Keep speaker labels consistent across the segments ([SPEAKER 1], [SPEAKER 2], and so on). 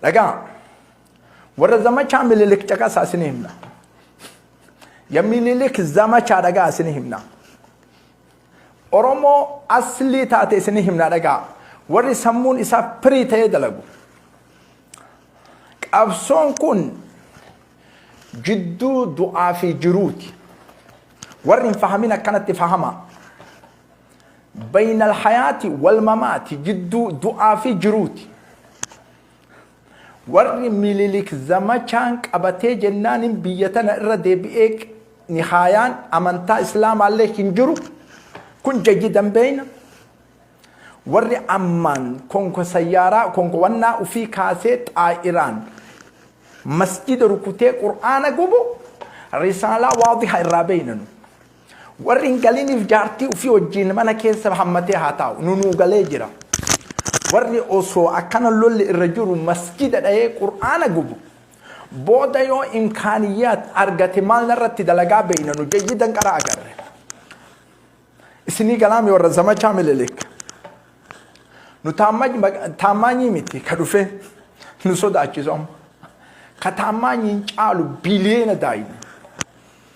[SPEAKER 1] Dhagaa warra zamachaa Mililik caqasaa isinii himna. Ya Mililik zamachaa dhagaa isinii himna. Oromoo aslii taate isinii himna dhagaa. Warri sammuun isaa firii ta'ee dalagu. Qabsoon kun jidduu du'aa fi jiruuti. Warri hin fahamin akkanatti fahamaa. Baynal hayaati wal mamaati, jidduu du'aa fi jiruuti. Warri Mililik zamachaan qabatee jennaanin biyya tana irra deebi'ee nihaayaan amantaa Islaamaallee hin jiru. Kun jayyidan beeyna. Warri ammaan konko sayyaaraa konko wannaa ufii kaasee xaa'iraan masjida rukutee Qur'aana gubu risaalaa waadiha irraa beeyna nu. Warri hin galiniif jaartii ufii wajjiin mana keessa hammatee haa taa'u. Nu nuu galee jira. Warri osoo akkana lolli irra jiru masjida dhayee Qur'aana gubu booda yoo imkaaniyyaat argate maal narratti dalagaa beeyna nu jayyidan qara agarre. Isinii galaami warra zamachaa Mililik. Nu taammaanyii miti ka dhufee nu sodaachisu amma. Ka taammaanyiin caalu biliyeena daayina.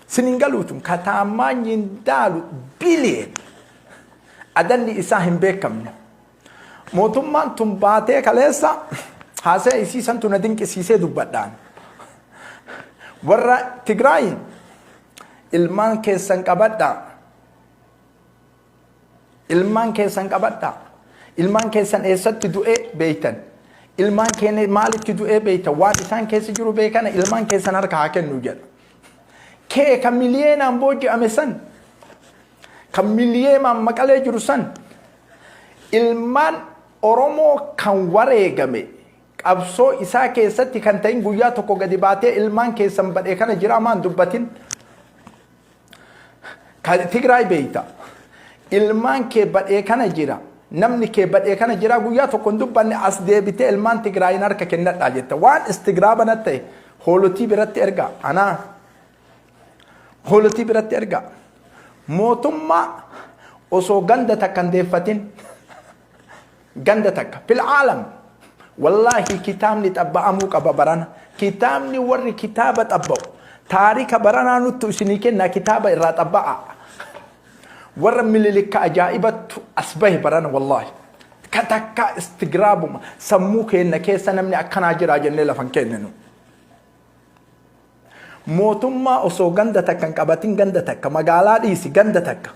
[SPEAKER 1] Sinin galuutum ka taammaanyiin daalu biliyeena. Adalli isaa hin beekamne. Mootummaan tun baatee kaleessa haasaya isii santu na dinqisiisee dubbadhaan. Warra Tigraayiin ilmaan keessan qabadhaa. Ilmaan keessan qabadhaa. Ilmaan keessan eessatti du'ee beeytan. Ilmaan keenya maalitti du'ee beeytan. Waan isaan keessa jiru beekana ilmaan keessan harka haa kennu jedha. Kee kan miliyeenaan booji'ame san, kan miliyeenaan Maqalee jiru san, ilmaan Oromoo kan wareegame qabsoo isaa keessatti kan ta'in guyyaa tokko gadi baatee ilmaan keessan badhee kana jiraa maan dubbatin. Kan Tigraay beeyta. Ilmaan kee badhee kana jira. Namni kee badhee kana jira guyyaa tokko hin dubbanne, as deebitee ilmaan Tigraayin harka kennadhaa jetta. Waan istigraaba natti ta'e hoolotii biratti ergaa. Anaa hoolotii biratti ergaa. Mootummaa osoo ganda takka hin deeffatin, ganda takka fil aalam, wallaahi kitaabni xabba'amuu qaba barana. Kitaabni warri kitaaba xabba'u taarika baranaa nuttu isinii kennaa, kitaaba irraa xabba'a. Warra Mililikka ajaa'ibattu as bahe barana, wallaahi. Ka takkaa istigraabuma sammuu keenna keessa namni akkanaa jiraa jennee lafan kenninu. Mootummaa osoo ganda takka hin qabatin, ganda takka, magaalaa dhiisi, ganda takka.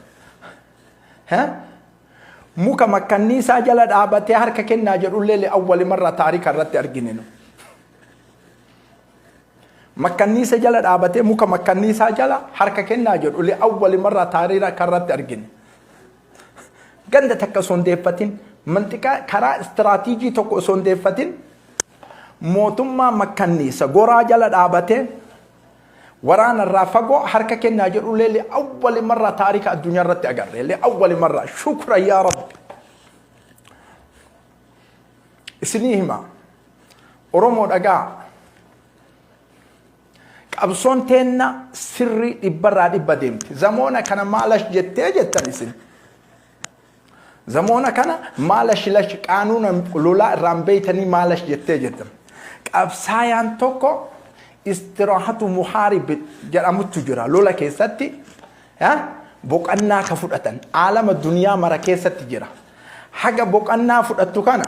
[SPEAKER 1] Muka makkanniisaa jala dhaabatee harka kennaa jedhullee li'awwali marra taarika irratti argine nu. Makkanniisa jala dhaabatee, muka makkanniisaa jala harka kennaa jedhu li'awwali marra taarika irratti argine. Ganda takka osoo hin deeffatin, manxiqaa karaa istiraatiijii tokko osoo hin deeffatin, mootummaa makkanniisa goraa jala dhaabatee waraana irraa fagoo harka kennaa jedhullee li'awwali marra taarika addunyaa irratti agarre. Li'awwali marra, shukra yaa Rabbi. Isinii hima, Oromoo dhagaa, qabsoon teenna sirrii dhibbarraa dhibba deemti. Zamoona kana maalash jettee jettan isin. Zamoona kana maalash lash qaanuuna lolaa irraan beeytanii maalash jettee jettan. Qabsaayaan tokko istiraahatu muhaarib jedhamuttu jira lola keessatti boqannaa ka fudhatan aalama duniyaa mara keessatti jira. Haga boqannaa fudhattu kana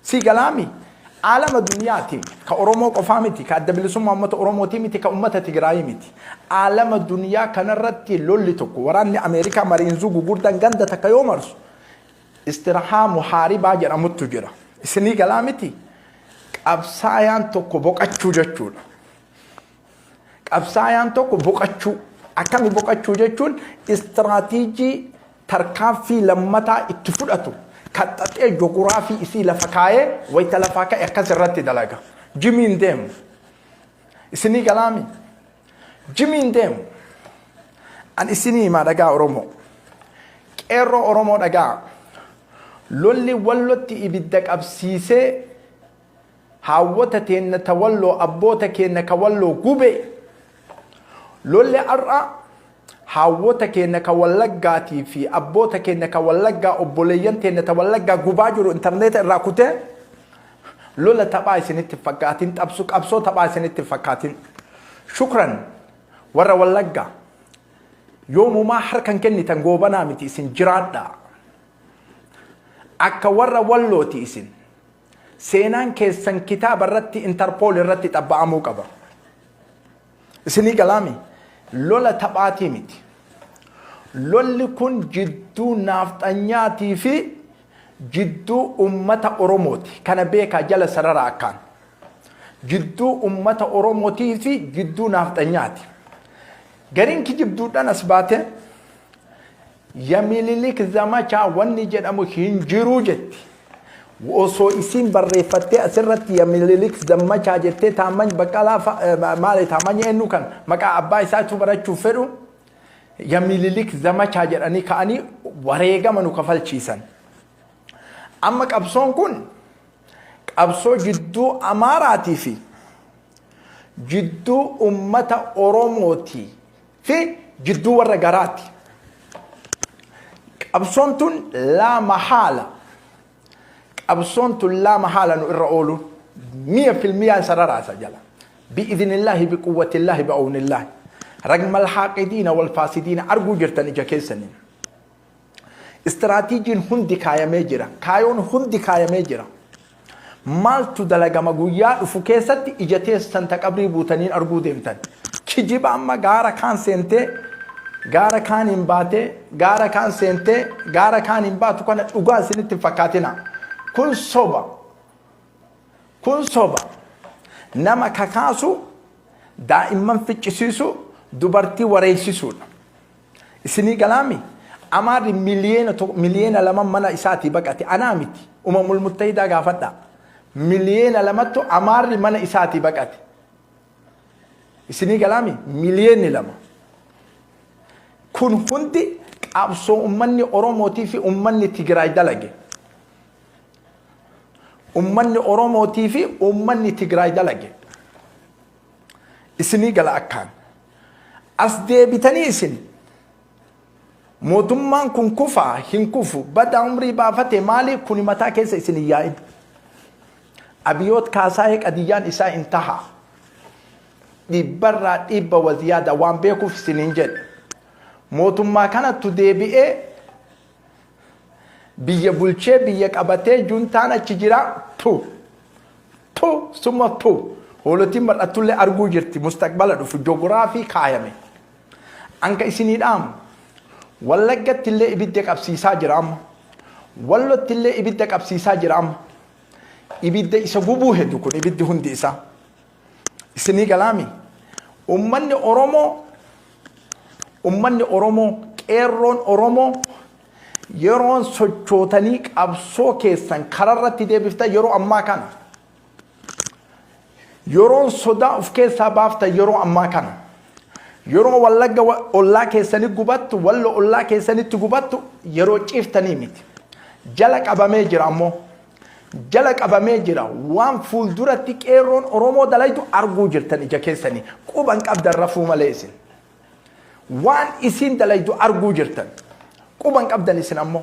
[SPEAKER 1] si galaami aalama duniyaati, ka Oromoo qofaa miti, ka Adda Bilisummaa Uummata Oromootii miti, ka uummata Tigraayii miti. Aalama duniyaa kanarratti lolli tokko, waraanni Ameerikaa mariinzuu gugurdaan ganda takka yoo marsu, istirahaa muhaaribaa jedhamuttu jira. Isinii galaa miti, qabsaayaan tokko boqachuu jechuudha. Qabsaayaan tokko boqachuu. Akkami boqachuu jechuun istiraatiijii tarkaanfii lammataa itti fudhatu kan xaxee joguraafii isii lafa kaayee wayita lafaa ka'e akkas irratti dalaga. Jimiin deemu. Isinii galaami? Jimiin deemu. An isinii himaa, dhagaa Oromoo. Qeerroo Oromoo dhagaa. Lolli Wallotti ibidda qabsiisee haawwota teenna ta Walloo, abboota keenna ka Walloo gube, lolli har'a haawwota keenna ka Wallaggaatii fi abboota keenna ka Wallaggaa, obboleeyyan teenna ta Wallaggaa gubaa jiru, intarneeta irraa kutee Lola taphaa isinitti hin fakkaatin, qabsu qabsoo taphaa isinitti hin fakkaatin. Shukran warra Wallaggaa. Yoomumaa harka hin kennitan goobanaa miti isin jiraadhaa. Akka warra Wallooti isin. Seenaan keessan kitaaba irratti Interpol irratti xabba'amuu qaba. Isinii galaami? Lola taphaatii miti. Lolli kun jidduu naafxanyaatii fi jidduu ummata Oromooti. Kana beekaa jala sarara akkaan. Jidduu ummata Oromootii fi jidduu naafxanyaati. Gariin kijibduudhaan as baatee Yamililik zamachaa wanni jedhamu hin jiruu jetti. Osoo isiin barreeffattee asirratti Yamililik zamachaa jettee Taammany Baqqalaa maali Taammany eenyu kan maqaa abbaa isaatu barachuuf fedhu Yamililik zamachaa jedhanii ka'anii wareegama nu kafalchiisan. Amma qabsoon kun qabsoo jidduu Amaaraatii fi jidduu ummata Oromootii fi jidduu warra garaati. Qabsoon tun laa mahaala. Qabsoon tun laa mahaala nu irra ooluun mi'a filmiyaa sararaasa jala. Bi'idhnillaahi biquwwatillaahi bi'awnillaahi. Ragmal haaqidiina wal faasidiina arguu jirtan ija keessaniin. Istiraatiijiin hundi kaayamee jira. Kaayoon hundi kaayamee jira. Maaltu dalagama guyyaa dhufu keessatti ija teessan ta qabrii buutaniin arguu deemtan. Kijiba amma gaara kaan seentee gaara kaaniin baatee gaara kaan seentee gaara kaaniin baatu kana dhugaa isinitti hin fakkaatina. Kun soba. Kun soba. Nama kakaasu daa'imman ficcisiisu dubartii wareeysisuudha. Isinii galaami? Amaarri miliyeena tokko miliyeena 2 mana isaatii baqate. Anaa miti. Umamul Muttahidaa gaafadhaa. Miliyeena 2ttu Amaarri mana isaatii baqate. Isinii galaami? Miliyeenni 2. Kun hundi qabsoo ummanni Oromootii fi ummanni Tigraay dalage. Ummanni Oromootii fi ummanni Tigraay dalage. Isinii gala akkaan. As deebitanii isin mootummaan kun kufaa hin kufu badaa umrii baafate maali kuni mataa keessa isin hin yaa'in. Abiyoot Kaasaayee qadiyyaan isaa hin taha. Dhibbarraa dhibba waziyaada waan beekuuf isin hin jedhe. Mootummaa kanattu deebi'ee biyya bulchee biyya qabatee juntaan achi jira tu tu summa tu hoolotiin mar'attullee arguu jirti mustaqbala dhufu jogiraafii kaayame. Anka isinii dhaamu Wallaggatti illee ibidda qabsiisaa jira amma. Wallotti illee ibidda qabsiisaa jira amma. Ibidda isa gubuu hedu kun ibiddi hundi isaa. Isinii galaami. Ummanni Oromoo ummanni Oromoo qeerroon Oromoo yeroon sochootanii qabsoo keessan kararratti deebiftan yeroo ammaa kana. Yeroon sodaa of keessaa baaftan yeroo ammaa kana. Yeroo Wallagga ollaa keessanii gubattu, Wallo ollaa keessanitti gubattu yeroo ciiftanii miti. Jala qabamee jira ammoo. Jala qabamee jira. Waan fuulduratti qeerroon Oromoo dalaydu arguu jirtan ija keessanii. Quban qabdan rafuu malee isin. Waan isiin dalaydu arguu jirtan. Quban qabdan isin ammoo.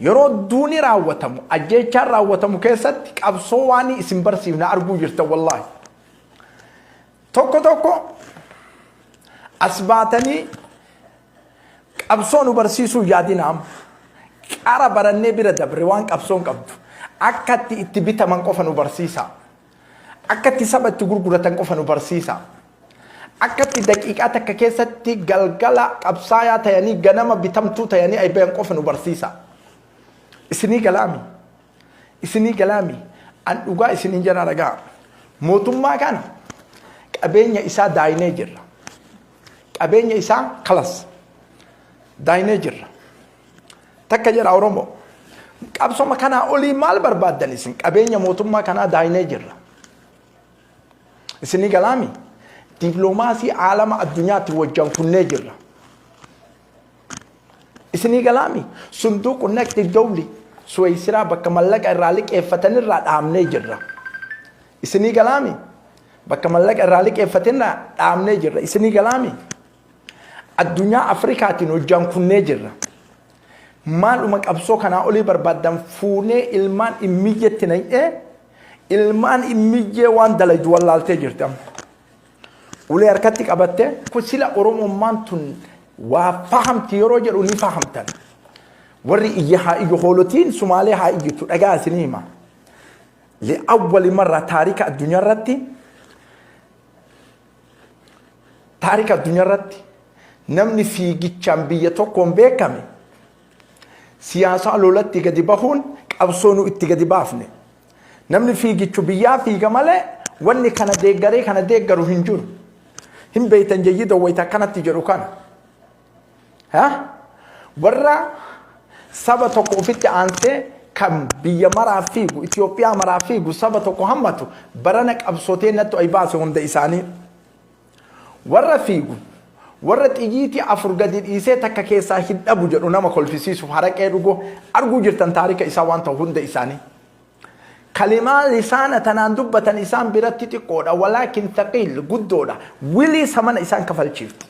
[SPEAKER 1] Yeroo duuni raawwatamu, ajjeechaan raawwatamu keessatti qabsoo waan isin barsiifna arguu jirtan wallaahi. Tokko tokko as baatanii qabsoo nu barsiisuu yaadina amma. Qara barannee bira dabre waan qabsoon qabdu. Akka itti bitaman qofa nu barsiisa. Akka itti saba itti gurguratan qofa nu barsiisa. Akka itti daqiiqaa takka keessatti galgala qabsaayaa tayanii ganama bitamtuu tayanii ay bayan qofa nu barsiisa. Isinii galaami. Isinii galaami. An dhugaa isiniin jedhaa dhagaa. Mootummaa kana qabeenya isaa daayinee jirra. Qabeenya isaa kalas daayinee jirra. Takka jedha Oromoo. Qabsoma kanaa olii maal barbaaddan isin? Qabeenya mootummaa kanaa daayinee jirra. Isinii galaami? Diploomaasii aalama addunyaatti wajjan kunnee jirra. Isinii galaami? Sunduuqu naqdi dawli Suweeysiraa bakka mallaqa irraa liqeeffatanirraa dhaabnee jirra. Isinii galaami? Bakka mallaqa irraa liqeeffatanirraa dhaabnee jirra. Isinii galaami? Addunyaa Afrikaatiin hojjaan kunnee jirra. Maaluma qabsoo kanaa olii barbaaddan fuunee ilmaan immiyyetti naqee ilmaan immiyyee waan dalaydu wallaaltee jirti amma. Ulee harkatti qabattee kun sila Oromummaan tun waa fahamti yeroo jedhu ni fahamtan. Warri iyya haa iyyu hoolotiin Sumaalee haa iyyitu dhagaa isinii hima. Li'awwali marra taarika addunyaa irratti taarika addunyaa irratti namni fiigichaan biyya tokkoon beekame siyaasaa lolatti gadi bahuun qabsoo nu itti gadi baafne. Namni fiigichu biyyaa fiiga malee wanni kana deeggaree kana deeggaru hin jiru. Hin beeytan jayyida wayita akkanatti jedhu kana. Ha? Warra saba tokko ofitti aansee kan biyya maraaf fiigu, Itoophiyaa maraaf fiigu saba tokko hammatu barana qabsotee nattu ay baase hunda isaanii. Warra fiigu, warra xiyyiitii afur gadi dhiisee takka keessaa hin dhabu jedhu nama kolfisiisuuf haraqee dhugu arguu jirtan taarika isaa waan ta'u hunda isaanii. Kalimaa lisaana tanaan dubbatan isaan biratti xiqqoodha walaakin thaqiil guddoodha wilii samana isaan kafalchiifti.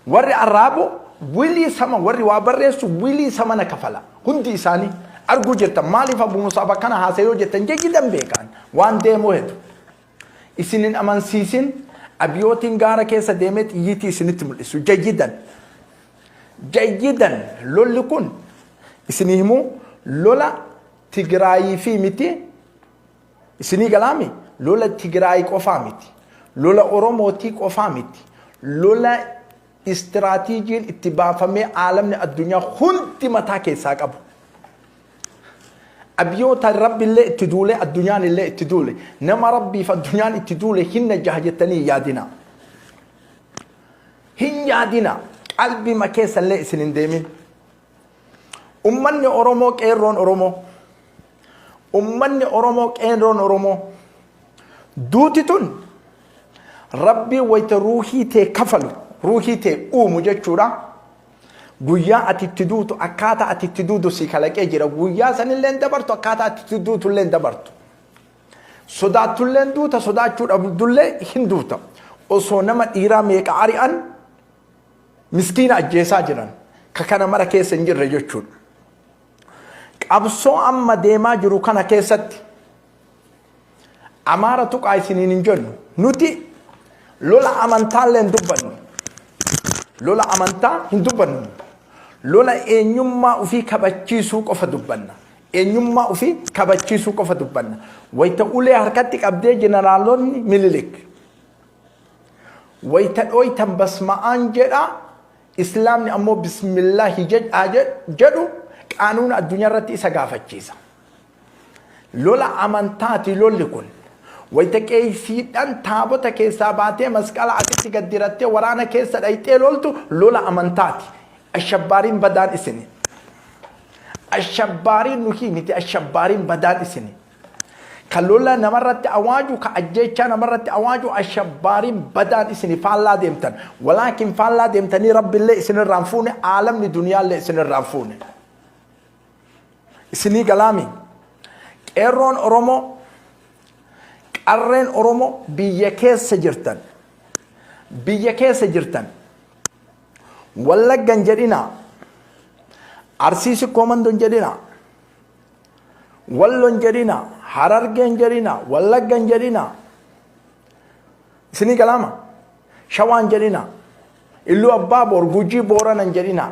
[SPEAKER 1] Warri arraabu wilii sama warri waa barreessu wilii samana kafala hundi isaanii arguu jirtan maaliif Abu Musaab akkana haasa'e yoo jettan jayyidan beekaan waan deemuu hedu. Isin hin amansiisin abiyootiin gaara keessa deemee xiyyiitii isinitti mul'isu jayyidan. Jayyidan lolli kun isinii himuu lola Tigraayii fi miti isinii galaami lola Tigraayii qofaa miti lola Oromootii qofaa miti lola istiraatiijiin itti baafamee aalamni addunyaa hundi mataa keessaa qabu. Abyoota Rabbillee itti duule addunyaan illee itti duule nama Rabbiif addunyaan itti duule hin najjaha jettanii hin yaadina. Hin yaadina qalbima keessa illee isin hin deemin. Ummanni Oromoo qeerroon Oromoo ummanni Oromoo qeerroon Oromoo duuti tun Rabbii wayita ruuhii tee kafalu ruuhii tee uumu jechuudha. Guyyaa ati itti duutu akkaataa ati itti duutu si kalaqee jira. Guyyaa sanillee hin dabartu akkaataa ati itti duutu illee hin dabartu. Sodaattullee hin duuta sodaachuu dhabdullee hin duuta. Osoo nama dhiiraa meeqa ari'an miskiina ajjeesaa jiran ka kana mara keessa hin jirre jechuudha. Qabsoo amma deemaa jiru kana keessatti Amaara tuqaa isiniin hin jennu. Nuti lola amantaallee hin dubbannu. Lola amantaa hin dubbannu. Lola eenyummaa ofii kabachiisuu qofa dubbanna. Eenyummaa ofii kabachiisuu qofa dubbanna. Wayita ulee harkatti qabdee jeneraalonni Minilik. Wayita dhooytan basma'aan jedha Islaamni ammoo bismillaahi jedhaa jedhu qaanuuna addunyaa irratti isa gaafachiisa. Lola amantaati lolli kun. Wayita qeeysiidhaan taabota keessaa baatee masqala asitti gad dirattee waraana keessa dhayxee loltu lola amantaati. Ashabbaariin badaan isini. Ashabbaariin nuhii miti ashabbaariin badaan isini. Ka lola namarratti awaaju ka ajjeechaa namarratti awaaju ashabbaariin badaan isini faallaa deemtan. Walaakin faallaa deemtanii rabbillee isinirraan fuune aalamni duniyaallee isinirraan fuune. Isinii galaami. Qeerroon Oromoo, qarreen Oromoo biyya keessa jirtan, biyya keessa jirtan, Wallagga hin jedhinaa, Arsii Sikkoo Mandoo hin jedhinaa, Wallo hin jedhinaa, Harargee hin jedhinaa, Wallagga hin jedhinaa. Isinii galaama? Shawaa hin jedhinaa. Illuu Abbaa Boor, Gujii Boorana hin jedhinaa.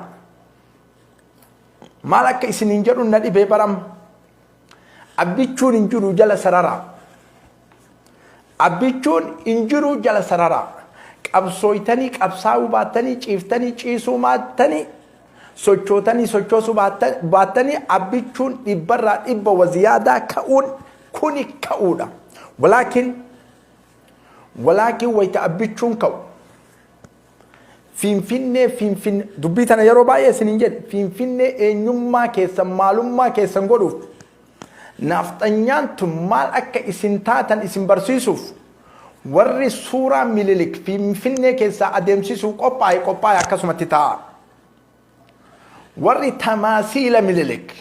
[SPEAKER 1] Maal akka isiniin jedhu na dhibee baram. Abbichuun hin jiru jala sararaa. Abbichuun hin jiru jala sararaa. Qabsooytanii qabsaa'uu baattanii ciiftanii ciisuu maattanii sochootanii sochoosuu baattanii abbichuun dhibbarraa dhibba waziyaadaa ka'uun kuni ka'uudha. Walaakin walaakin wayita abbichuun ka'u Finfinnee Finfinne dubbii tana yeroo baay'ee isiniin jedhe Finfinnee eenyummaa keessan maalummaa keessan godhuuf naafxanyaan tun maal akka isin taatan isin barsiisuuf warri suuraa Mililik Finfinnee keessaa adeemsisuu qophaa'e qophaa'e akkasumatti taa'a. Warri tamaasiila Mililik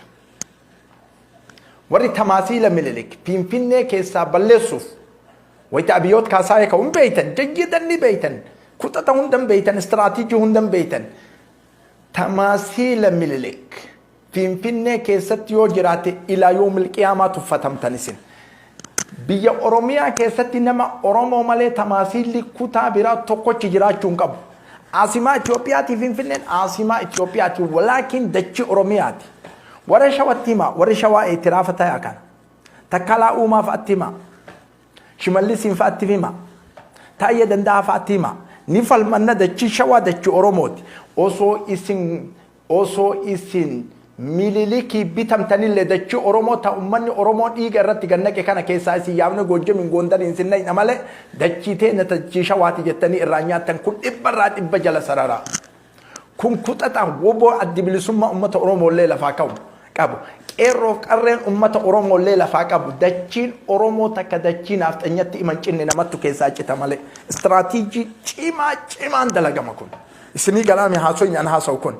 [SPEAKER 1] warri tamaasiila Mililik Finfinnee keessaa balleessuuf wayita Abiyoot Kaasaayee ka'u hin beeytan jayyidan ni beeytan kuxata hundan beeytan istiraatiijii hundan beeytan Tamaasiila Minilik Finfinnee keessatti yoo jiraate ilaa yoomil qiyaamaa tuffatamtan isin. Biyya Oromiyaa keessatti nama Oromoo malee tamaasiilli kutaa biraa tokkochi jiraachuu hin qabu. Aasimaa Itoophiyaati Finfinneen aasimaa Itoophiyaati walaakin dachii Oromiyaati. Warra Shawatti himaa warri Shawaa itiraafa tayaa kana. Takkalaa Uumaa fa'atti himaa. Shimallisiin fa'atti hima. Taayyee Danda'aa fa'atti hima. Ni falmanna dachii Shawaa dachii Oromooti. Osoo isin osoo isin Mililikii bitamtanillee dachii Oromoo ta ummanni Oromoo dhiiga irratti gannaqe kana keessaa isin yaafne Goojjamiin Goondariin isin naqna malee dachii teenya dachii Shawaati jettanii irraa nyaattan kun dhibbarraa dhibba jala sararaa. Kun kuxaxa wbo Addi Bilisummaa Ummata Oromoollee lafaa ka'u qabu. Qeerroof qarreen ummata Oromoollee lafaa qabu. Dachiin Oromoo takka dachii naafxanyatti ima hin cinne namattu keessaa cita malee. Istiraatiijii cimaa cimaan dalagama kun. Isinii galaami haasoyni an haasa'u kun.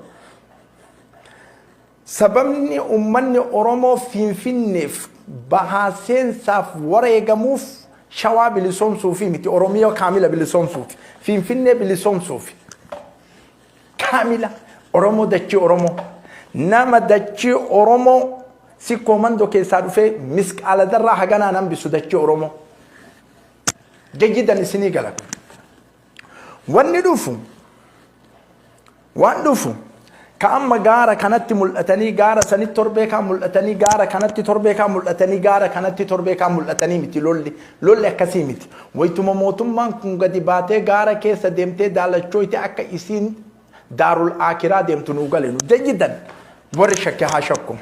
[SPEAKER 1] Sababni ummanni Oromoo Finfinneef bahaa seensaaf wareegamuuf Shawaa bilisoomsuufi miti Oromiyaa kaamila bilisoomsuufi. Finfinnee bilisoomsuufi. Kaamila Oromoo dachii Oromoo. Nama dachii Oromoo sikkoo mandoo keessaa dhufee misqaala darraa haganaan hambisu dachii Oromoo. Jayyidan isinii gala kun. Wanni dhufu Waan dhufu ka amma gaara kanatti mul'atanii gaara sanitti torbee kaan mul'atanii gaara kanatti torbee kaan mul'atanii gaara kanatti torbee kaan mul'atanii miti lolli lolli akkasii miti. Waytuma mootummaan kun gadi baatee gaara keessa deemtee daalachooyte akka isiin daarul aakiraa deemtu nuu gale nu jayyidan warri shakke haa shakku.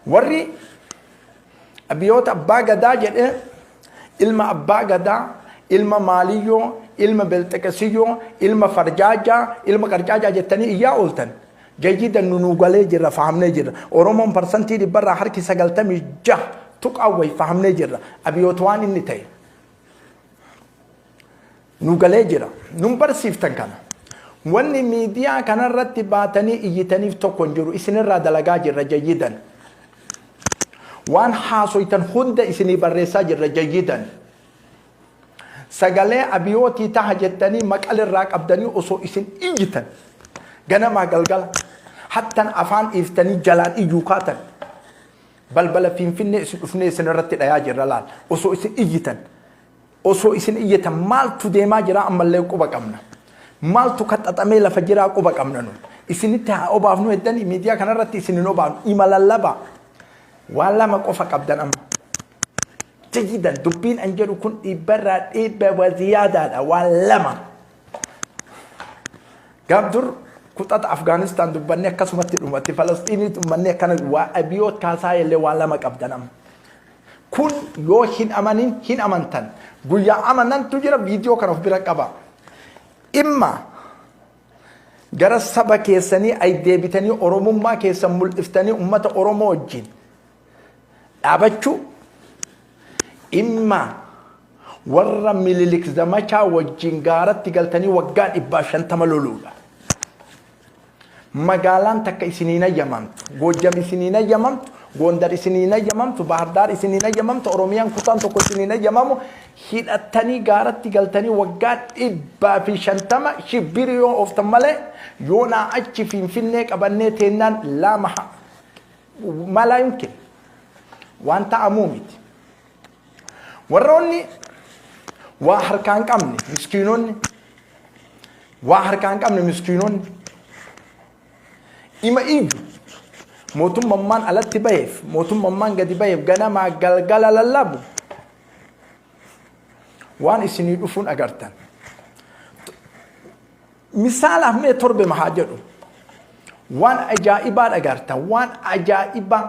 [SPEAKER 1] Warri Abiyoot abbaa gadaa jedhee ilma abbaa gadaa, ilma maaliyyoo, ilma belxeqesiyyoo, ilma farjaajaa, ilma qarcaajaa jettanii iyyaa ooltan. Jayyidan nu nuu galee jirra fahamnee jirra. Oromoon parsantii dhibbarraa harki 96 tuqaa wayi fahamnee jirra. Abiyoot waan inni ta'e. Nu galee jira. Nun barsiiftan kana. Wanni miidiyaa kanarratti baatanii iyyitaniif tokko hin jiru. Isinirraa dalagaa jirra jayyidan. Waan haasoytan hunda isinii barreessaa jirra jayyidan. Sagalee abiyootii taha jettanii maqalirraa qabdanii osoo isin iyyitan ganamaa galgala hattan afaan dhiiftanii jalaan iyyuu kaatan balbala Finfinnee isin dhufnee isin irratti dhayaa jirra laal osoo isin iyyitan Osoo isin iyyatan maaltu deemaa jiraa ammallee quba qabna. Maaltu ka xaxamee lafa jiraa quba qabna nu. Isinitti haa obaafnu heddanii miidiyaa kanarratti isin hin obaafnu. Ima lallabaa. Waan lama qofa qabdan amma. Jayidan dubbiin an jedhu kun dhibbarraa dhibba wa ziyaadaadha waan lama. Gaaf dur kuxaxa Afgaanistaan dubbannee akkasumatti dhumatti Falasxiinii dubbannee akkana waa abiyoot kaasaa illee waan lama qabdan amma. Kun yoo hin amanin hin amantan. Guyyaa amanantu jira viidiyoo kana of bira qaba. Dhimma gara saba keessanii ay deebitanii Oromummaa keessan mul'iftanii uummata Oromoo wajjin dhaabachuu dhimma warra Mililik Zamachaa wajjin gaaratti galtanii waggaa 150 loluudha. Magaalaan takka isin hin hayyamamtu. Goojjam isin hin hayyamamtu. Gondar isin hin hayyamamtu. Bahardaar isin hin hayyamamtu. Oromiyaan kutaan tokko isin hin hayyamamu. Hidhattanii gaaratti galtanii waggaa 150 shibbirii yoo ooftan malee yoo naa achi Finfinnee qabannee teennaan laa maha malaa yumkin waan ta'amuu miti. Warroonni waa harkaa hin qabne miskiinonni waa harkaa hin qabne miskiinonni ima iyyu mootummammaan alatti baheef mootummammaan gadi baheef ganamaa galgala lallabu waan isinii dhufuun agartan. Misaalaaf mee torbe haa jedhu waan ajaa'ibaa dhagartan waan ajaa'ibaa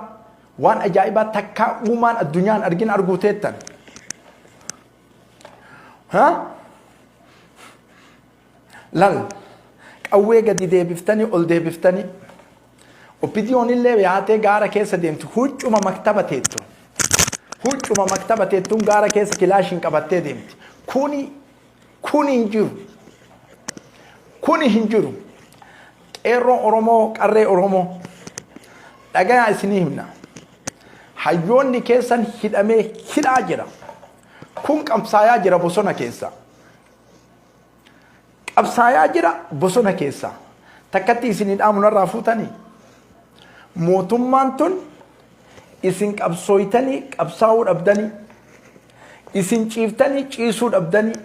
[SPEAKER 1] waan ajaa'ibaa takkaa uumaan addunyaan argin arguu teettan. Ha? Lal qawwee gadi deebiftanii ol deebiftanii Oppidiyoon illee yaatee gaara keessa deemti huccuma maktaba teettu. Huccuma maktaba teettuun gaara keessa kilaashiin qabattee deemti. Kuni kuni hin jiru. Kuni hin jiru. Qeerroo Oromoo qarree Oromoo dhagayaa isinii himna. Hayyoonni keessan hidhamee hidhaa jira. Kun qabsaayaa jira bosona keessa. Qabsaayaa jira bosona keessa. Takkatti isinii dhaamu narraa fuutanii. Mootummaan tun isin qabsooytanii qabsaa'uu dhabdanii, isin ciiftanii ciisuu dhabdanii,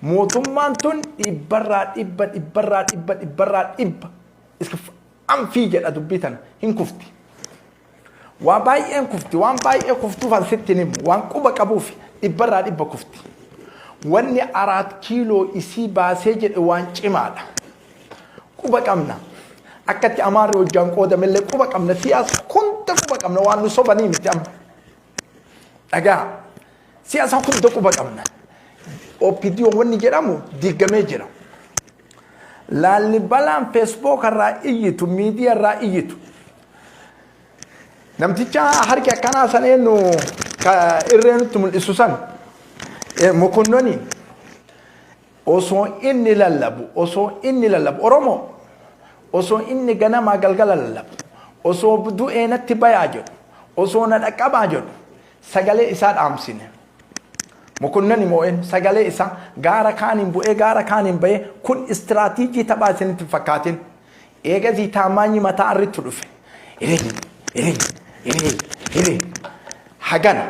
[SPEAKER 1] mootummaan tun dhibbarraa dhibba dhibbarraa dhibba dhibbarraa dhibba anfii jedha dubbii tana hin kufti. Waa baay'een kufti, waan baay'ee kuftuuf an sitti hin himu, waan quba qabuuf dhibbarraa dhibba kufti. Wanni araat kiiloo isii baasee jedhe waan cimaadha. Quba qabna. Akkatti amaarri hojjaan qoodamellee quba qabna. Siyaasa hunda quba qabna. Waan nu sobanii miti amma. Dhagaa. Siyaasa hunda quba qabna. OPDO wanni jedhamu diigamee jira. Laallibalaan Facebook irraa iyyitu, miidiyaa irraa iyyitu. Namticha harki akkanaa san eenyu ka irree nutti mul'isu san mokonnoniin osoo inni lallabu osoo inni lallabu Oromoo osoo inni ganamaa galgala lallabu osoo du'ee natti bayaa jedhu osoo na dhaqqabaa jedhu sagalee isaa dhaamsine. Mokonnoni moo'een sagalee isaa gaara kaaniin bu'ee gaara kaaniin ba'ee kun istiraatiijii taphaa isinitti hin fakkaatin. Eegasii taamaanyi mataa arrittu dhufe. Ireen, ireen, ireen, ireen. Hagana.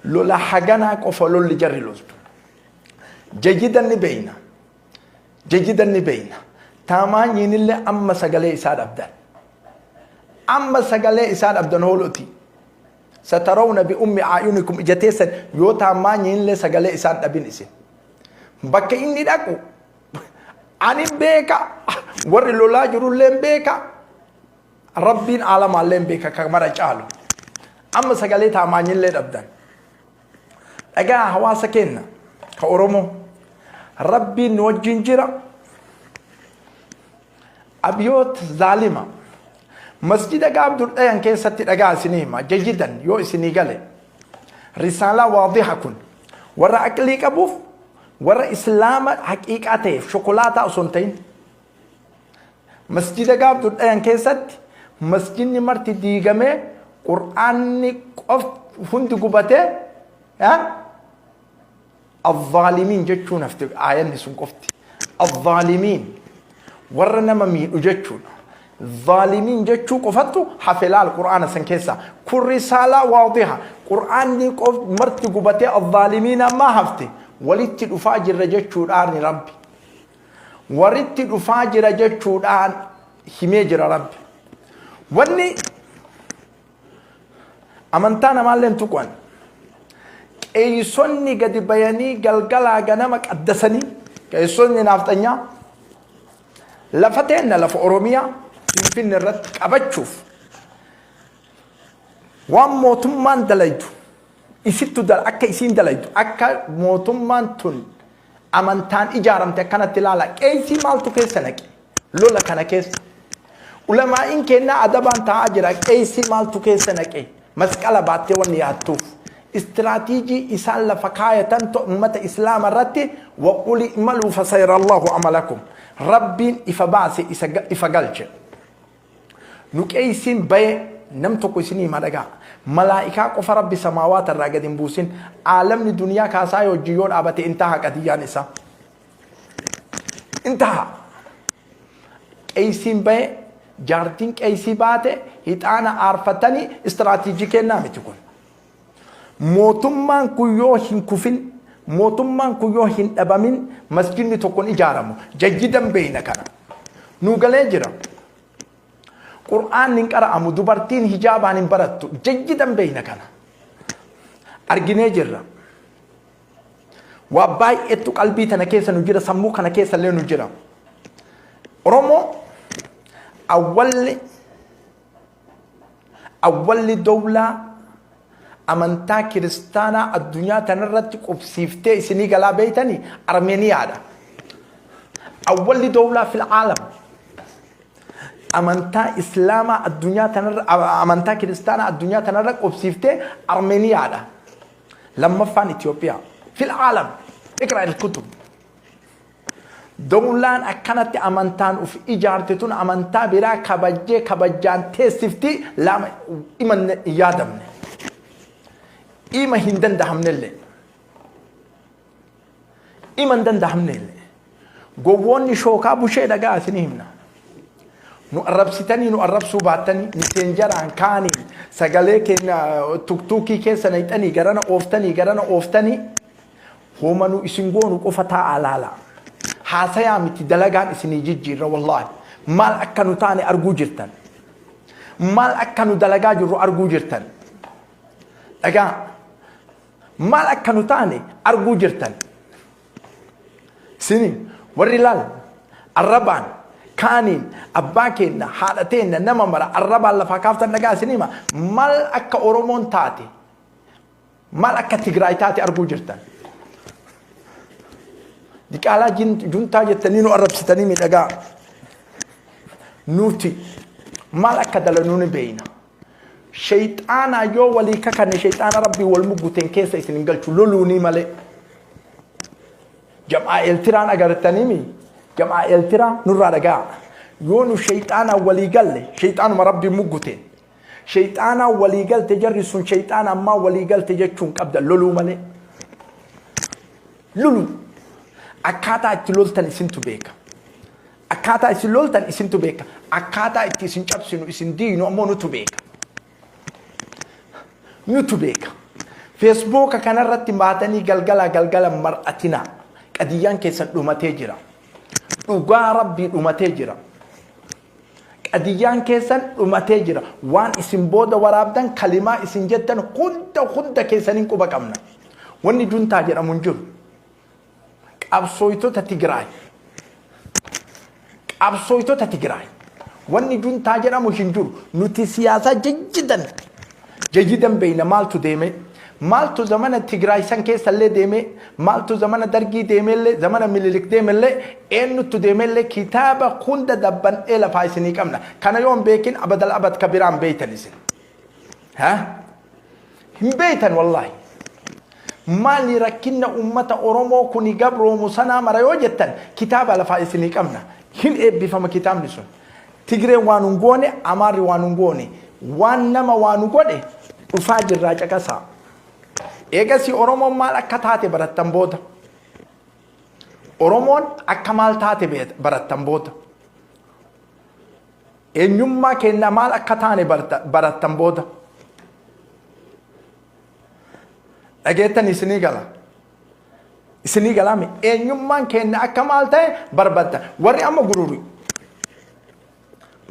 [SPEAKER 1] Lola haganaa qofa lolli jarri loltu. Jayidan ni beeyna. Jayidan ni beeyna. Taamaanyiinillee amma sagalee isaa dhabdan. Amma sagalee isaa dhabdan hooloti. Satarawna bi ummi aayunikum ija teessan yoo taamaanyiinillee sagalee isaan dhabin isin. Bakka inni dhaqu Ani beeka warri lolaa jirullee beeka rabbiin aalamaallee beeka kan mara caalu. Amma sagalee taamaanyillee dhabdan. Dhagaa hawaasa keenya ka Oromoo rabbiin nu wajjin jira. Abiyoot zaalima. Masjida gaaf dur dhayan keessatti dhagaa isinii hima jayidan yoo isinii gale. Risaalaa waadiha kun warra aqlii qabuuf Warra Islaama haqiiqaa ta'eef shokolaataa osoo hin ta'in masjida gaaf dur dhayan keessatti masjidni marti diigamee qur'aanni qof hundi gubatee azzaalimiin jechuun hafte aayanni sun qofti azzaalimiin warra nama miidhu jechuudha. Zaalimiin jechuu qofattu hafe laal qur'aana san keessa. Kun risaalaa waadiha. Qur'aanni qof marti gubatee azzaalimiin ammaa hafte. Walitti dhufaa jirra jechuudhaan Rabbi. Walitti dhufaa jira jechuudhaan himee jira Rabbi. Wanni amantaa namaallee hin tuqan. Qeeysonni gadi bayanii galgalaa ganama qaddasanii qeeysonni naafxanyaa Lafa teenna lafa Oromiyaa Finfinne irratti qabachuuf waan mootummaan dalaydu isittu akka isiin dalaydu akka mootummaan tun amantaan ijaaramte akkanatti ilaala qeessii maaltu keessa naqe lola kana keessa ulamaa'iin keennaa adabaan taa'aa jira qeessii maaltu keessa naqe Masqala baattee wanni yaadtuuf. Istiraatiijii isaan lafa kaayatan ummata Islaama irratti waquli imaluu fasayarallahu amalakum. Rabbiin ifa baase isa ifa galche. Nu qeeysiin baye nam tokko isinii hima dhagaa. Malaa'ikaa qofa Rabbi samaawaata irraa gadi hin buusin. Aalamni duniyaa kaasaa wajjin yoo dhaabate intaha qadiyyaan isaa. Intaha. Qeeysiin bahe, jaartiin qeeysii baate, hixaana aarfatanii istiraatiijii kennaa miti kun. Mootummaan kun yoo hin kufin, mootummaan kun yoo hin dhabamin masjidni tokko hin ijaaramu. Jayyidan beeyna kana. Nuu galee jira. Qur'aanni hin qara'amu, dubartiin hijaabaan hin barattu. Jayyidan beeyna kana. Arginee jirra. Waa baay'eetu qalbii tana keessa nu jira, sammuu kana keessa illee nu jira. Oromoo awwalli awwalli dowlaa amantaa kiristaanaa addunyaa tanarratti qubsiiftee isinii galaa beeytanii Armeeniyaadha. Awwalli dowlaa fil aalam amantaa islaamaa addunyaa tanarra amantaa kiristaanaa addunyaa tanarra qubsiiftee Armeeniyaadha. Lammaffaan Itoophiyaa. Fil aalam. Iqra il kutub. Dowlaan akkanatti amantaan uf ijaarte tun amantaa biraa kabajjee kabajjaan teessifti lama ima hin yaadamne. Ima hin dandahamnellee. Ima hin dandahamnellee. Gowwoonni shookaa bushee dhagaa isinii himna. Nu arrabsitanii nu arrabsuu baattanii, miseenjaraan kaaniin sagalee keenya tuktuukii keessa naqxanii garana ooftanii garana ooftanii, hooma nu isin goonu qofa taa'aa laala. Haasayaa miti, dalagaan isinii jijjiirra. Wallaahi, maal akka nu taane arguu jirtan. Maal akka nu dalagaa jirru arguu jirtan. Dhagaa, maal akka nu taane arguu jirtan. Isini warri laal arrabaan kaaniin abbaa keenna, haadha teenna, nama mara arrabaan lafaa kaaftan, dhagaa isin hima, maal akka Oromoon taate, maal akka Tigraay taate arguu jirtan. Diqaalaa juntaa jettanii nu arrabsitanii miidhagaa. Nuti maal akka dalanuu ni beeyna. Shayxaanaa yoo walii kakanne, shayxaana Rabbii wal mugguteen keessa isin hin galchu loluunii malee. Jam'aa Eeltiraan agartaniimi, jam'aa Eeltiraa nurraa dhagaa. Yoo nu shayxaanaan walii galle, shayxaanuma Rabbii mugguteen. Shayxaanaan walii galte, jarri sun shayxaana ammaa walii galte jechuun qabda loluu malee. Loluu. Akkaataa itti loltan isintu beeka. Akkaataa isin loltan isintu beeka. Akkaataa itti isin cabsinu, isin diinu ammoo nutu beeka. Nutu beeka. Feesbuuka kanarratti baatanii galgala galgala mar'atinaa. Qadiyyaan keessan dhumatee jira. Dhugaa Rabbii dhumatee jira. Qadiyyaan keessan dhumatee jira. Waan isin booda waraabdan, kalimaa isin jettan hunda hunda keessaniin quba qabna. Wanni juntaa jedhamu hin jiru. Qabsooytota Tigraay. Qabsooytota Tigraay. Wanni juntaa jedhamu hin jiru. Nuti siyaasaa jajjidan jajjidan beeyna. Maaltu deeme? Maaltu zamana Tigraay san keessallee deeme? Maaltu zamana Dargii deemellee, zamana Minilik deemellee, eenyuttu deemellee, kitaaba hunda dabban'ee lafaa isinii qabna. Kana yoo hin beekin, abadal abad ka biraan beeytan isin. Ha? Hin beeytan wallaahi. Maali rakkinna ummata Oromoo kuni gabroomu sanaa mara yoo jettan, kitaaba lafaa isinii qabna. Hin eebbifama kitaabni sun. Tigreen waan hin goone, Amaarri waan hin goone, waan nama waan godhe dhufaa jirraa caqasaa. Eegasii Oromoon maal akka taate barattan booda. Oromoon akka maal taate barattan booda. Eenyummaa keenya maal akka taane barattan booda. Dhageettan isinii gala. Isinii galaami, eenyummaan keenya akka maal ta'e barbaadda. Warri amma gururi.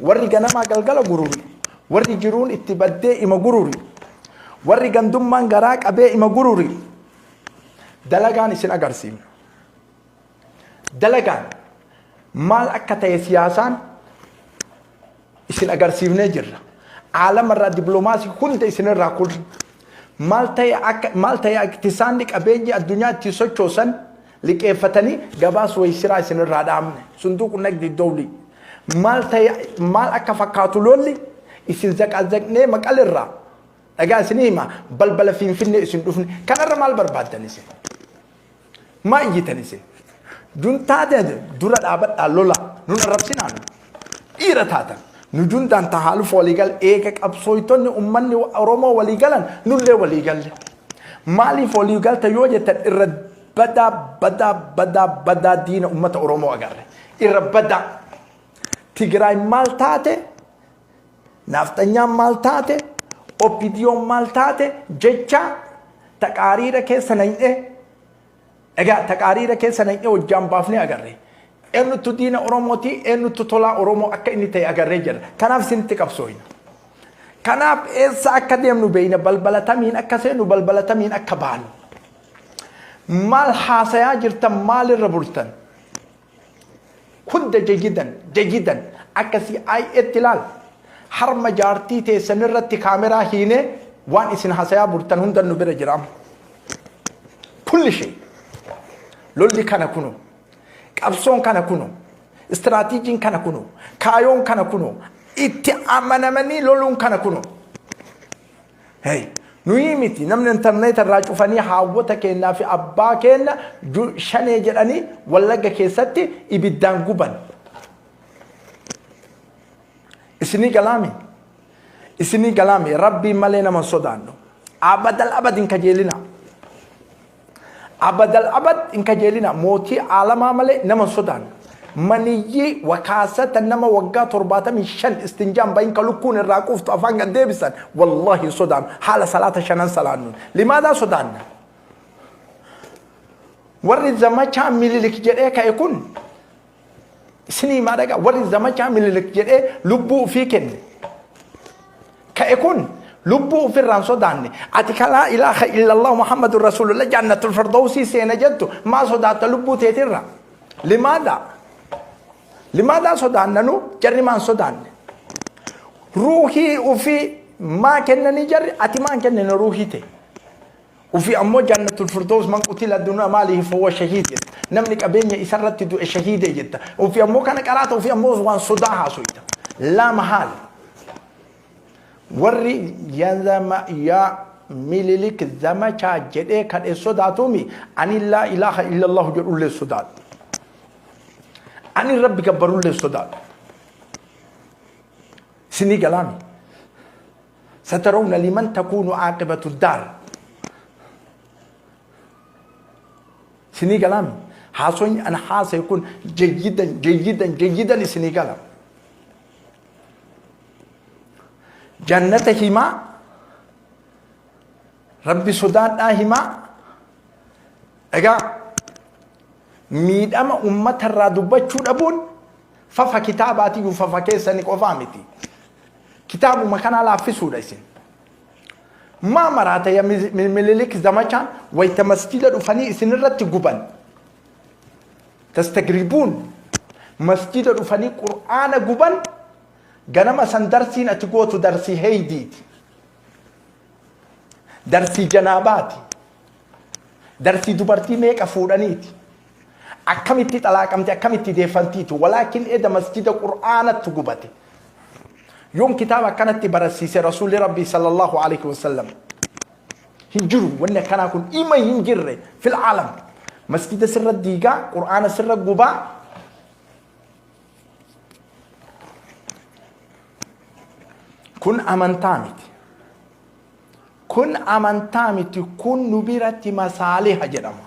[SPEAKER 1] Warri ganamaa galgala gururi. Warri jiruun itti baddee ima gururi. Warri gandummaan garaa qabee ima gururi. Dalagaan isin agarsiifna. Dalagaan maal akka ta'e siyaasaan isin agarsiifnee jirra. Aalamarraa dippiloomaasii hunda isinirraa kun maal ta'e, akka maal ta'e iktisaanni qabeenyi addunyaa ittiin sochoosan liqeeffatanii gabaa suwaysiraa isinirraa dhaabne, sunduuqu nagdi dowlii maal ta'e, maal akka fakkaatu lolli isin zaqaazaqnee Maqalirraa, dhagaa isinii hima, balbala Finfinnee isin dhufne. Kanarra maal barbaaddan isin? Maa iyyitan isin? Juntaa dura dhaabadhaa lola, nun arrabsinaa. Nu dhiira taatan nu juntaan tahaaluuf waliigal eega qabsooytonni ummanni Oromoo waliigalan, nullee waliigalle. Maaliif waliigalta yoo jettan, irra badaa badaa badaa badaa diina ummata Oromoo agarre. Irra badaa Tigraay maal taate, naafxanyaan maal taate, OPDOn maal taate jecha taqaariira keessa naqnee, egaa taqaariira keessa naqnee hojjaan baafnee agarre. Eenyutu diina Oromooti, eenyutu tolaa Oromoo akka inni ta'e agarree jira. Kanaaf isinitti qabsooyna. Kanaaf eessa akka deemnu beeyna, balbala tamiin akka seennu, balbala tamiin akka baanu. Maal haasayaa jirtan? Maalirra bultan? Hunda jajidan jajidan akka CIAtti ilaal. Harma jaartii teessan irratti kaameraa hiinee waan isin hasayaa bultan hunda nu bira jira amma. Kulli shay. Lolli kana kuno. Qabsoon kana kuno. Istiraatiijiin kana kuno. Kaayoon kana kuno. Itti amanamanii loluun kana kuno. Hey, nuyi miti namni intarneeta irraa cufanii haawwota keenyaa fi abbaa keenya shanee jedhanii Wallagga keessatti ibiddaan guban. Isinii galaami? Isinii galaami? Rabbiin malee nama hin sodaannu. Abadal abad hin kajeelina. Abadal abad hin kajeelina. Mootii aalamaa malee nama hin sodaannu. Maniyyii wakaasata nama waggaa 75 istinjaan bahin ka lukkuun irraa quuftu afaan gad deebisan wallahi hin sodaannu. Haala salaata shanan salaannuun. Limaadaa sodaanna? Warri zamachaa Mililik jedhee ka'e kun isinii himaa dhagaa warri zamachaa Mililik jedhee lubbuu ofii kenne ka'e kun lubbuu ofirraa hin sodaanne. Ati ka laa ilaaha illallah Muhammadun Rasuulullah jannatul firdawsii seena jettu maa sodaatta lubbuu teetirra? Limaada? Limaadaa sodaanna nu jarri maan sodaanne? Ruuhii ofii maa kennanii jarri ati maan kennine ruuhii tee? Ufii ammoo jannatul firdaws man qutila duna maalihi fahuwa shahiid jetta. Namni qabeenya isarratti du'e shahiide jetta. Ufii ammoo kana qaraata ufii ammoo waan sodaa haasoyta. Laa mahaal. Warri ya ya Mililik zamachaa jedhee kadhe sodaatumi ani laa ilaaha illallahu jedhullee sodaadhu. Ani Rabbi gabbarullee sodaadhu. Isinii galaami. Satarawna liman takuunu aaqibatu daar. Isinii galaami. Haasoon an haasa'e kun jayyidan jayyidan jayyidan isinii gala. Jannata himaa Rabbi sodaadhaa himaa. Egaa miidhama ummata irraa dubbachuu dhabuun fafa kitaabaatiyyuu fafa keessani qofaa miti. Kitaabuma kanaa laaffisuudha isin. Maa maraata ya Mililik zamachaan wayta masjida dhufanii isin irratti guban. Tastagribuun masjida dhufanii qur'aana guban ganama san darsiin ati gootu darsii heeydiiti. Darsii janaabaati. Darsii dubartii meeqa fuudhaniiti. Akkamitti xalaaqamte akkamitti deeffantiiti. Walaakin eda masjida qur'aanattu gubate. Yoom kitaaba akkanatti barasiise Rasuulli Rabbii sallallahu alaihi wasallam. Hin jiru wanni akkanaa kun ima hin jirre fil aalam. Masjida sirra diigaa qur'aana sirra gubaa. Kun amantaa miti. Kun amantaa miti kun nu biratti masaaliha jedhama.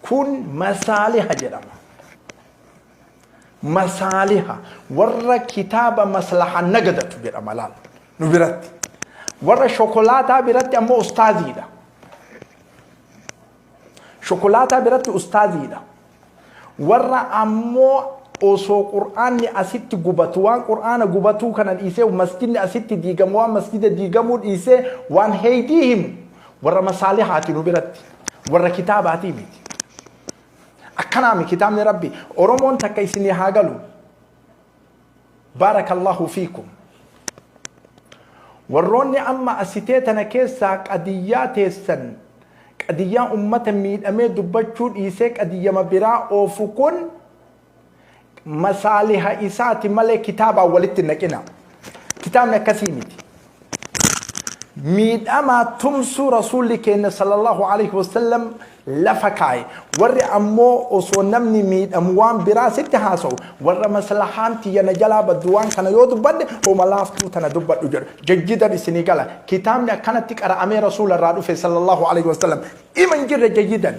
[SPEAKER 1] Kun masaaliha jedhama. Masaaliha warra kitaaba maslaha nagadatu jedhama laal nu biratti. Warra shokolaataa biratti ammoo ustaaziidha. Shokolaataa biratti ustaaziidha. Warra ammoo osoo qur'aanni asitti gubatu waan qur'aana gubatuu kana dhiisee masjidni asitti diigamu waan masjida diigamuu dhiisee waan heeydii himu warra masaalihaati nu biratti warra kitaabaatii miti. Akkanaami kitaabni Rabbi Oromoon takka isinii haa galu. Baarakallahu fiikum. Warroonni amma asitee tana keessaa qadiyyaa teessan qadiyyaa ummata miidhamee dubbachuu dhiisee qadiyyama biraa oofu kun masaaliha isaati malee kitaabaan walitti hin naqina. Kitaabni akkasii miti. Miidhamaa tumsuu Rasuulli keenya sallallahu alaihi wasallam lafa kaaye. Warri ammoo osoo namni miidhamu waan biraa sitti haasa'u warra maslahaan tiyya na jalaa baddu waan kana yoo dubbadhe homa laaftuu tana dubbadhu jedhu. Jajjidan isinii gala. Kitaabni akkanatti qara'amee Rasuula irraa dhufe sallallahu alaihi wasallam ima hin jirre jayyidan.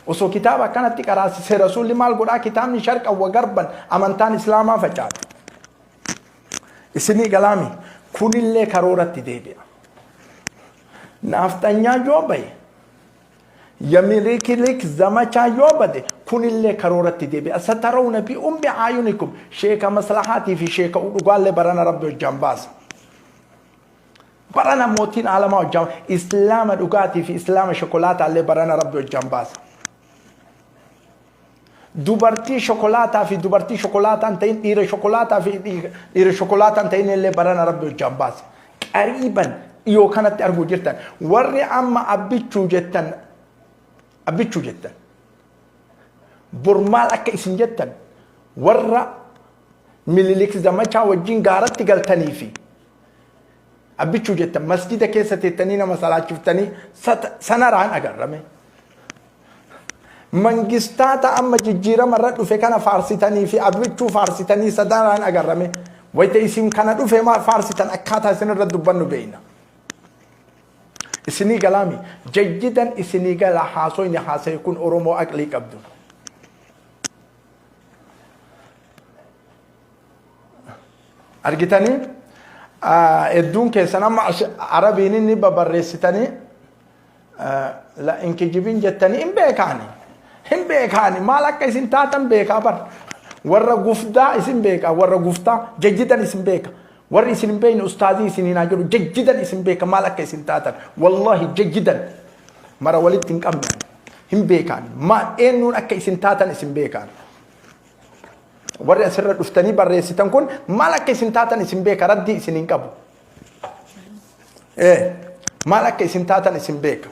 [SPEAKER 1] Osoo kitaaba akkanatti qaraasise Rasuulli maal godhaa kitaabni sharqan wa garban amantaan Islaamaa facaate. Isinii galaami kunillee karooratti deebi'a. Naafxanyaa yoo bahe yamilikilik zamachaa yoo bade kunillee karooratti deebi'a. Satarawna bi ummi aayunikum sheeka maslahaatii fi sheeka dhugaallee barana rabbi hojjaan baasa. Barana mootiin aalamaa hojjaan islaama dhugaatii fi islaama shokolaataallee barana rabbi hojjaan baasa. Dubartii shokolaataa fi dubartii shokolaataa hin ta'in dhiira shokolaataa fi dhiira shokolaataa hin ta'in illee barana rabbi hojjaan baase. Qariiban dhiyoo kanatti arguu jirtan. Warri amma abbichuu jettan abbichuu jettan. Bor maal akka isin jettan warra Mililik zamachaa wajjin gaaratti galtanii fi abbichuu jettan masjida keessa teettanii nama salaachiftanii sanaraan agarrame. Mangistaata amma jijjiirama irra dhufe kana faarsitanii fi abbichuu faarsitanii sadaraan agarrame. Wayita isin kana dhufe maa faarsitan akkaataa isin irra dubbannu beeyna. Isinii galaami jayyidan isinii gala haasoyni haasa'e kun Oromoo aqlii qabdu. Argitanii hedduun keessan amma Arabiin inni babarreessitanii la hin kijibin jettanii hin beekaani. Hin beekaani maal akka isin taatan beekaa bar. Warra guftaa isin beeka warra guftaa jajjidan isin beeka. Warri isin hin beekne ustaazii isiniin haa jedhu jajjidan isin beeka maal akka isin taatan. Wallaahi jajjidan mara walitti hin qabne hin beekaan maal eenyuun akka isin taatan isin beekaan. Warri asirra dhuftanii barreessitan kun maal akka isin taatan isin beeka raddii isin hin qabu. Ee, maal akka isin taatan isin beeka.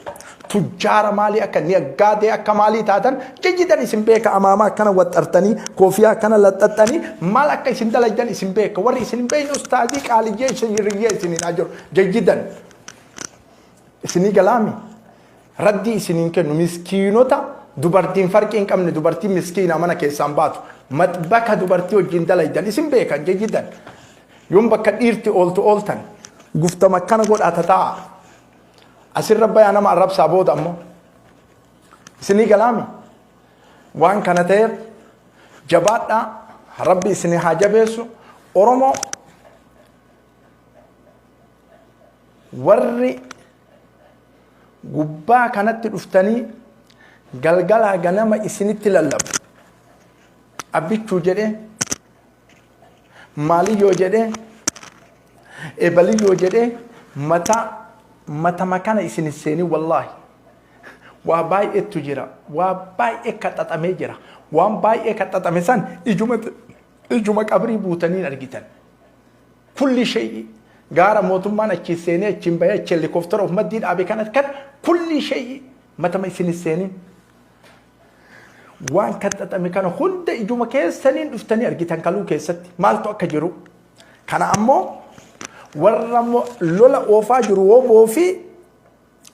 [SPEAKER 1] Tujjaara maalii akka naggaadee akka maalii taatan jijjitan isin beeka amaamaa akkana waxxartanii koofiyaa akkana laxxaxxanii maal akka isin dalagdan isin beeka. Warri isin hin beekne ustaazii qaaliyyee isin hiriyyee isin hin jiru jijjitan. Isinii galaami raddii isiniin kennu miskiinota dubartiin farqii hin qabne dubartiin miskiina mana keessaan baatu maxbaka dubartii wajjin dalaydan isin beekan jijjitan. Yoom bakka dhiirti ooltu ooltan guftama akkana godhaa tataa'a. Asirra bayaa nama arrabsaa booda ammoo. Isinii galaami. Waan kana ta'eef jabaadhaa rabbi isinii haa jabeessu. Oromoo warri gubbaa kanatti dhuftanii galgalaa ganama isinitti lallabu. Abbichuu jedhee Maaliyyoo jedhee ebaliyyoo jedhee mataa matama kana isin hin seenin wallaahi. Waa baay'eetu jira. Waa baay'ee kaxaxamee jira. Waan baay'ee kaxaxame san ijuma ijuma qabrii buutanii argitan. Kulli shay'i gaara mootummaan achi seenee achiin bahee achi helikooftara of maddii dhaabe kana kan kulli shay'i matama isin hin seenin. Waan kaxaxame kana hunda ijuma keessaniin dhuftanii argitan kaluu keessatti maaltu akka jiru. Kana ammoo warra lola oofaa jiru woboo fi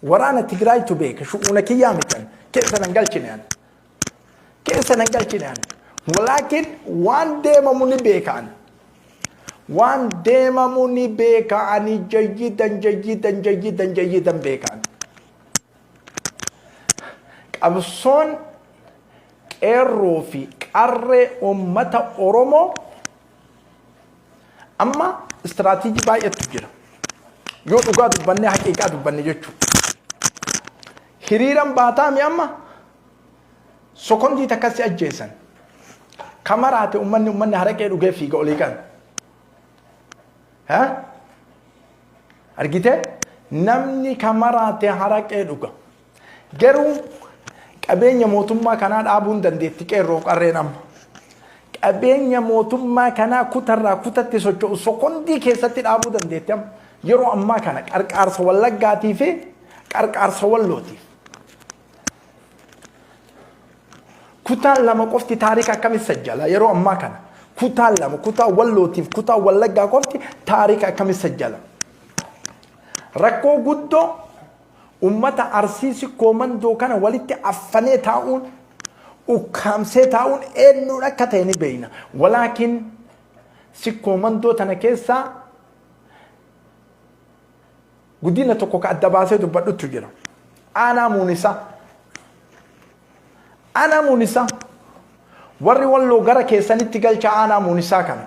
[SPEAKER 1] waraana Tigraaytu beeka shu'uuna kiyyaa mitan keessa nan galchine ani. Keessa nan galchine ani. Walaakin waan deemamu ni beeka ani. Waan deemamu ni beeka ani jayyidan jayyidan jayyidan jayyidan beeka ani. Qabsoon qeerroo fi qarree uummata Oromoo amma istiraatiijii baay'eetu jira. Yoo dhugaa dubbannee haqiiqaa dubbanne jechuudha. Hiriiran baataami amma sokondii takka si ajjeesan. Kamaraate uummanni uummanni haraqee dhugee fiiga olii kan. Ha? Argitee? Namni ka maraate haraqee dhuga. Garuu qabeenya mootummaa kanaa dhaabuun dandeetti qeerroo qarreen amma. Qabeenya mootummaa kanaa kutarraa kutatti socho'u sokondii keessatti dhaabuu dandeetti amma. Yeroo ammaa kana qarqaarsa wallaggaatii fi qarqaarsa wallootiif. Kutaan lama qofti taarika akkamitti sajjala yeroo ammaa kana? Kutaan lama kutaa wallootiif kutaa wallaggaa qofti taarika akkamitti sajjala? Rakkoo guddoo ummata Arsii Sikkoo Mandoo kana walitti affanee taa'uun ukkaamsee taa'uun eenyuun akka ta'e ni beekna. Walaakin Sikkoo Mandoo tana keessaa guddina tokko ka adda baasee dubbadhutu jira. Aanaa Muunisaa. Aanaa Muunisaa. Warri walloo gara keessanitti galcha aanaa Muunisaa kana.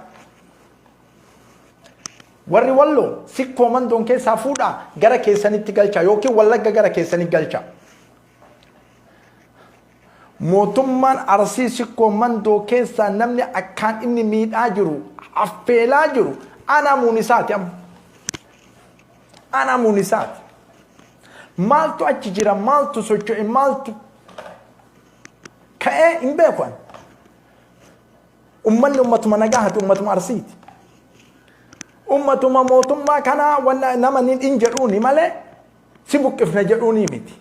[SPEAKER 1] Warri walloo sikkoo mandoon keessaa fuudhaa gara keessanitti galcha yookiin wallagga gara keessanitti galcha. Mootummaan Arsii Sikkoo Mandoo keessaa namni akkaan inni miidhaa jiru affeelaa jiru aanaa Muunisaati amma. Aanaa Muunisaati. Maaltu achi jira maaltu socho'e maaltu ka'ee hin beeku ani. Ummanni ummatuma nagahaati ummatuma Arsiiti. Ummatuma mootummaa kanaa wanna nama ni hin jedhuuni malee si buqqifna jedhuunii miti.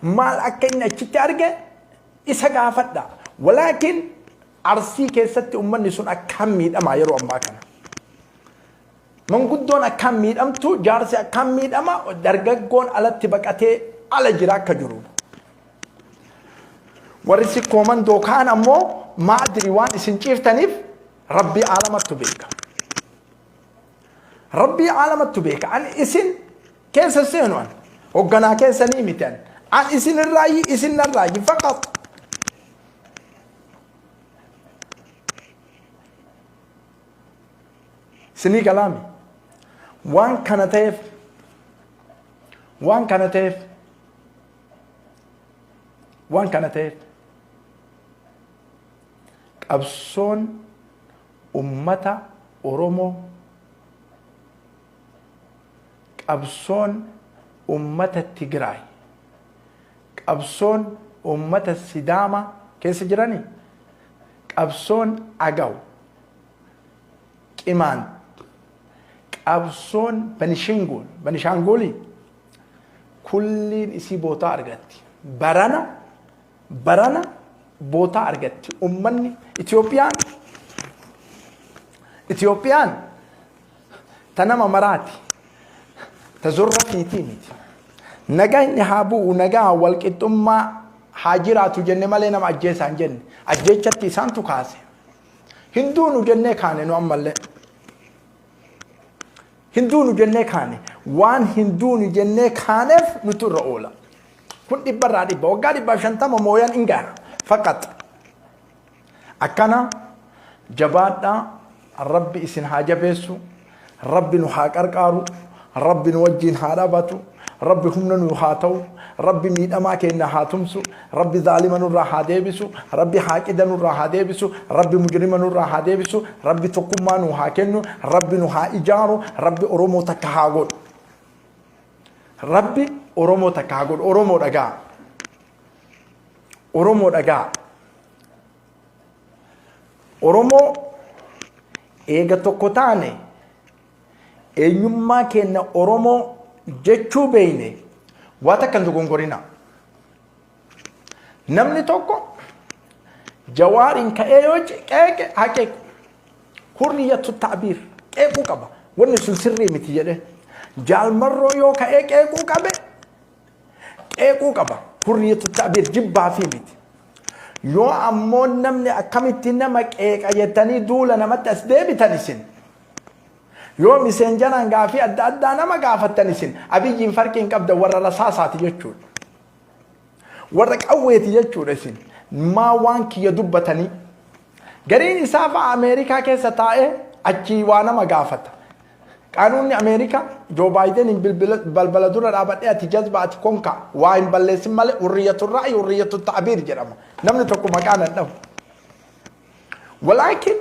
[SPEAKER 1] Maal akka inni achitti arge isa gaafadha. Walaakin Arsii keessatti ummanni sun akkaan miidhamaa yeroo ammaa kana. Manguddoon akkaan miidhamtu, jaarsi akkaan miidhama, dargaggoon alatti baqatee ala jira akka jiru. Warri sikkoo mandoo kaan ammoo maadiri waan isin ciiftaniif rabbii aalamattu beeka. Rabbii aalamattu beeka. Ani isin keessa seenu an. Hogganaa keessanii miti an. An isin irraayyi isin narraayyi faqat. Isinii galaami. Waan kana ta'eef, waan kana ta'eef, waan kana ta'eef, qabsoon ummata Oromoo, qabsoon ummata Tigraay, qabsoon ummata Sidaamaa keessa jiranii, qabsoon Agaw, Qimaant, qabsoon Benishingul, Benishaangulii kulliin isii bootaa argatti. Barana barana bootaa argatti. Ummanni Itiyoophiyaan ta nama maraati. Ta zorra fiitii miti. Nagayni haa bu'u, nagaa walqixxummaa haa jiraatu jenne malee nama ajjeesaa hin jenne. Ajjeechatti isaantu kaase. Hin duunu jennee kaane nu ammallee. Hin duunu jennee kaane. Waan hin duunu jennee kaaneef nutu irra oola. Kun dhibbarraa dhibba. Waggaa 150 mooyan hin gaha. Faqat. Akkana jabaadhaa. Rabbi isin haa jabeessu. Rabbi nu haa qarqaaru. Rabbi nu wajjiin haa dhabatu. Rabbi humna nu haa ta'u. Rabbi miidhamaa keenya haa tumsu. Rabbi zaalima nurraa haa deebisu. Rabbi haaqida nurraa haa deebisu. Rabbi mujrima nurraa haa deebisu. Rabbi tokkummaa nu haa kennu. Rabbi nu haa ijaaru. Rabbi Oromoo takka haa godhu. Rabbi Oromoo takka haa godhu. Oromoo dhagaa. Oromoo dhagaa. Oromoo eega tokko taane, eenyummaa keenya Oromoo jechuu beeyne, waa takka hin dogongorina. Namni tokko Jawaariin ka'ee yoo qeeqe, haa qeequ. Hurriyyatu ta'biir qeequu qaba. Wanni sun sirrii miti jedhee. Jaalmarroo yoo ka'ee qeequu qabe, qeequu qaba. Hurriyyatu ta'biir jibbaa fi miti. Yoo ammoo namni akkamitti nama qeeqa jettanii duula namatti as deebitan isin. Yoo miseenjaraan gaafii adda addaa nama gaafattan, isin Abiyyiin farqii hin qabdan, warra rasaasaati jechuudha. Warra qawweeti jechuudha isin. Maa waan kiyya dubbatanii. Gariin isaa fa'a Ameerikaa keessa taa'ee achii waa nama gaafata. Qaanuunni Ameerikaa Joo Baayiden balbala dura dhaabadhee ati jazba, ati konkaa waa hin balleessin malee, hurriyyatu ra'yi, hurriyyatu ta'biir jedhama. Namni tokko maqaa nan dhahu. Walaakin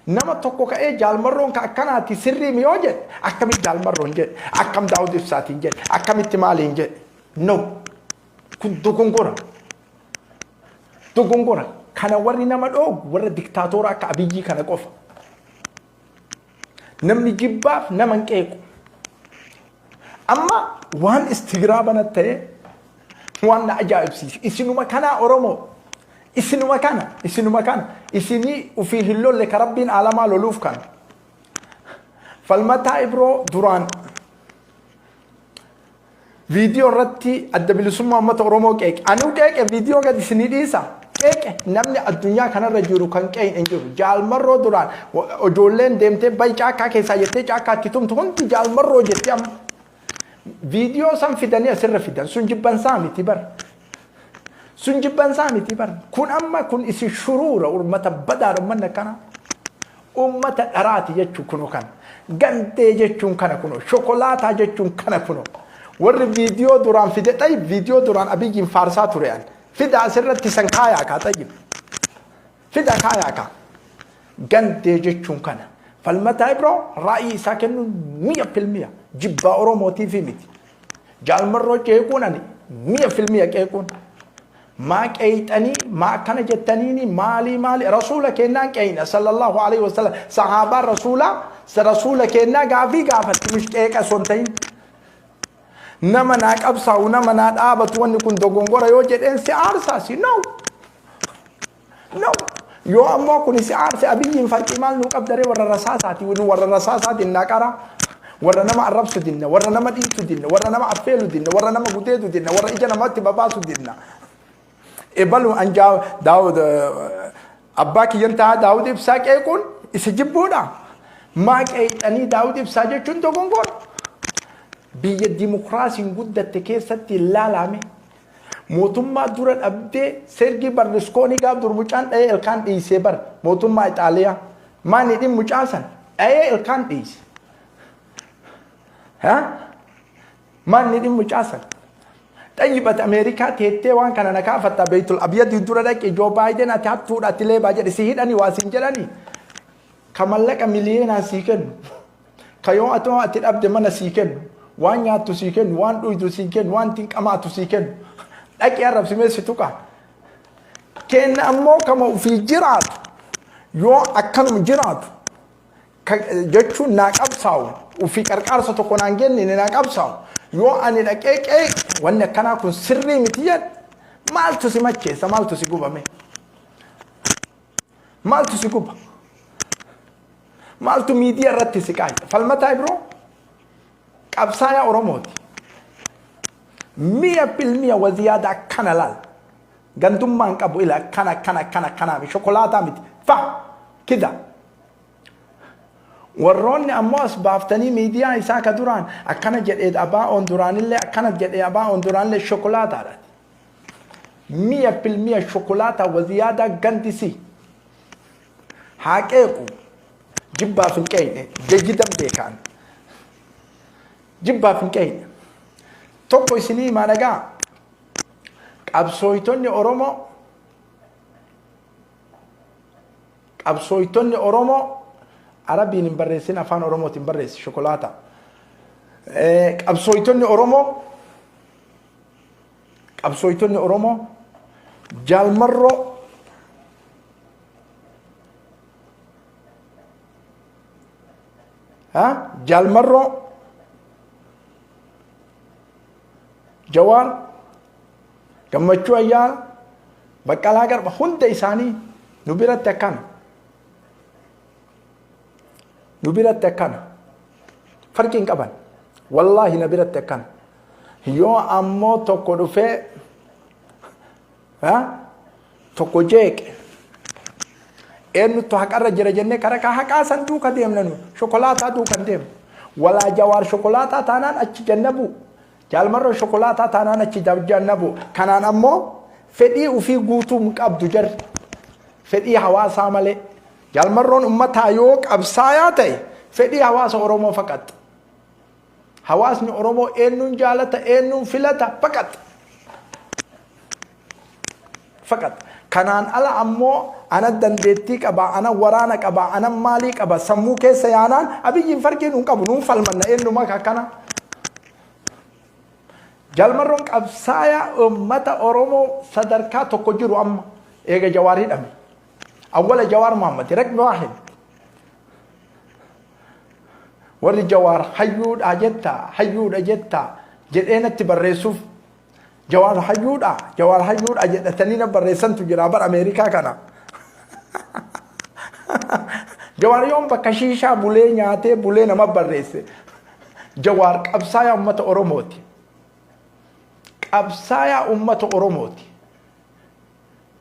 [SPEAKER 1] nama tokko ka'ee Jaalmarroon ka akkanaati sirrii mi yoo jedhe, akkamitti Jaalmarroon jedhe, akkam Daawud Ibsaatiin jedhe, akkamitti maaliin jedhe? No, kun dogongora. Dogongora. Kana warri nama dhoogu warra diktaatora akka Abiyyii kana qofa. Namni jibbaaf nama hin qeequ. Amma waan istigraabana ta'e, waan na ajaa'ibsiisu isinuma kanaa Oromoo, isinuma kana, isinuma kana, isinii ufii hin lolle ka Rabbiin aalamaa loluuf kana. Falmataa Ibroo duraan viidiyoo irratti Adda Bilisummaa Uummata Oromoo qeeqe. Anuu qeeqe, viidiyoo gadi isinii dhiisa. Qeeqe, namni addunyaa kanarra jiru kan qeeqne hin jiru. Jaalmarroo duraan ijoolleen deemtee bayi caakkaa keessaa jettee caakkaatti tumtu hundi Jaalmarroo jettee amma. Viidiyoo san fidanii asirra fidan, sun jibbansaa miti bar. Sun jibbansaa miti bar. Kun amma kun isin shuruura, uummata badaadha uummanni akkanaa. Uummata dharaati jechuun kunoo kana. Gandee jechuun kana kunoo. Shokolaataa jechuun kana kunoo. Warri viidiyoo duraan fide xayyib, viidiyoo duraan Abiyyiin faarsaa ture an. Fida asirratti san kaayaa kaa xayyib. Fida kaayaa kaa. Gandee jechuun kana. Falmataa Ibroo raa'ii isaa kennuun 100%. Jibbaa Oromootiifi miti. Jaalmarroo qeequun ani 100% qeequun. Maa qeeyxanii, maa akkana jettaniini, maalii maali rasuula kennaan qeeyna sallallahu alaihi wasallam. Sahaabaan rasuulaa rasuula kennaa gaafii gaafatti, mish qeeqa osoo hin ta'in. Nama naa qabsaa'u, nama naa dhaabatu, wanni kun dogongora yoo jedheen si aarsaa si? No, no. Yoo ammoo kun si aarse, Abiyyiin farqii maal nuu qabdaree? Warra rasaasaati nu, warra rasaasaati naa qara. Warra nama arrabsu dinna, warra nama dhiitu dinna, warra nama affeelu dinna, warra nama gudeedu dinna, warra ija namatti babaasu dinna. Ebalu anjaa Daawud abbaa kiyyan ta'a, Daawud Ibsaa qeequun isa jibbuudha. Maa qeexanii Daawud Ibsaa jechuun dogongora. Biyya dimokiraasiin guddatte keessatti ilaalame mootummaa dura dhabdee Sergii Barluskoonii gaaf dur mucaan dha'ee ilkaan dhiisee bar mootummaa Ixaaliyaa. Maani dhimmi mucaa san? Dhayee ilkaan dhiise. Ha? Maal ni dhimmu caasan? Xayyibati Ameerikaa teettee waan kana na kaafatta Beeytul Abyadii dura dhaqi Joo Baayiden ati hattuudha ati leebaa jedhe si hidhanii waa siin jedhanii. Ka mallaqa miliyeenaan sii kennu. Ka yoo atoo ati dhabde mana sii kennu. Waan nyaattu sii kennu, waan dhuydu sii kennu, waan ittiin qamaatu sii kennu. Dhaqi arrabsimee si tuqa. Kenna ammoo kama ofii jiraatu yoo akkanuma jiraatu jechuun naa qabsaa'u ofii qarqaarsa tokko naan kennine naa qabsaa'u yoo ani dhaqee qeeqe wanni akkanaa kun sirrii miti jedhe maaltu si macheessa, maaltu si gubame, maaltu si guba, maaltu miidiyaa irratti si qaaya? Falmataa Ibroo qabsaayaa Oromooti. 100% waziyaada akkana laal. Gandummaan qabu ila akkana akkana akkana akkanaa miti, shokolaataa miti fa kida. Warroonni ammoo as baaftanii miidiyaa isaa ka duraan akkana jedhee abaa'oon duraanillee akkana jedhee abaa'oon duraanillee shokolaataadha. 100% shokolaataa waziyaadaa gandisi. Haa qeequ, jibbaaf hin qeeyne, jayyidan beekaan. Jibbaaf hin qeeyne. Tokko isinii himaa dhagaa. Qabsooytonni Oromoo, qabsooytonni Oromoo Arabiin hin barreessin, afaan Oromootiin barreessi shokolaataa. Qabsooytonni Oromoo, qabsooytonni Oromoo Jaalmarroo ha Jaalmarroo, Jawaar, Gammachuu Ayyaana, Baqqalaa Garba hunda isaanii nu biratti akkana. Nu biratti akkana. Farqi hin qaban. Wallaahi na biratti akkana. Yoo ammoo tokko dhufee tokko jeeqe eenyutu haqarra jira jennee karaa haqaa san duuka deemna, nu shokolaataa duuka hin deemnu. Walaa Jawaar shokolaataa taanaan achi jannabu. Jaalmarroo shokolaataa taanaan achi jannabu. Kanaan ammoo fedhii ofii guutuu hin qabdu jarri. Fedhii hawaasaa malee. Jaalmarroon ummataa yoo qabsaayaa ta'e fedhii hawaasa Oromoo faqaxa. Hawaasni Oromoo eenyuun jaalata, eenyuun filata faqaxa. Faqaxa. Kanaan ala ammoo ana dandeettii qaba, ana waraana qaba, ana maalii qaba sammuu keessa yaanaan Abiyyiin farqii nuun qabu, nuun falmanna eenyuma akkana. Jaalmarroon qabsaayaa uummata Oromoo sadarkaa tokko jiru amma eega Jawaar hidhame. Awwala Jawaar Muhammad raqmi waahid. Warri Jawaar hayyuudha jettaa, hayyuudha jettaa jedhee natti barreessuuf, Jawaar hayyuudha, Jawaar hayyuudha jedhatanii na barreessantu jira bar Ameerikaa kana. Jawaar yoom bakka shiishaa bulee nyaatee bulee nama barreesse? Jawaar qabsaayaa uummata Oromooti. Qabsaayaa uummata Oromooti.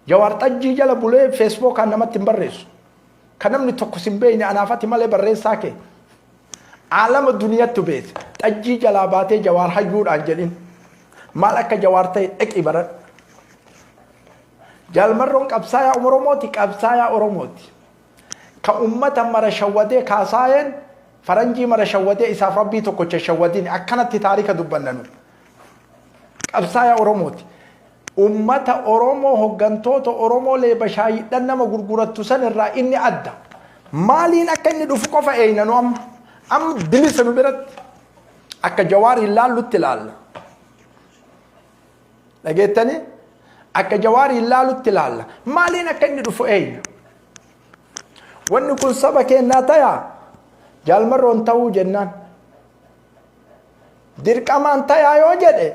[SPEAKER 1] Jawaar xajjii jala bulee Feesbuukaan namatti hin barreessu. Kan namni tokko sin beekne anaafati malee barreessaa kee. Aalama duniyattu beete. Xajjii jalaa baatee Jawaar hayyuudhaan jedhin. Maal akka Jawaar ta'e dhaqii baradhu. Jaalmarroon qabsaayaa Oromooti, qabsaayaa Oromooti. Ka ummata mara shawwadee kaasaayeen faranjii mara shawwadee isaaf rabbii tokkocha shawwadini akkanatti taarika dubbanna nu. Qabsaayaa Oromooti. Ummata Oromoo, hoggantoota Oromoo leeba shaayidhan nama gurgurattu san irraa inni adda. Maaliin akka inni dhufu qofa eeyna nu amma. Amma bilisa nu biratti. Akka Jawaariin laallutti laalla. Dhageettanii? Akka Jawaariin laalutti laalla. Maaliin akka inni dhufu eeyna. Wanni kun saba keenyaa tayaa Jaalmarroon ta'uu jennaan. Dirqamaan tayaa yoo jedhe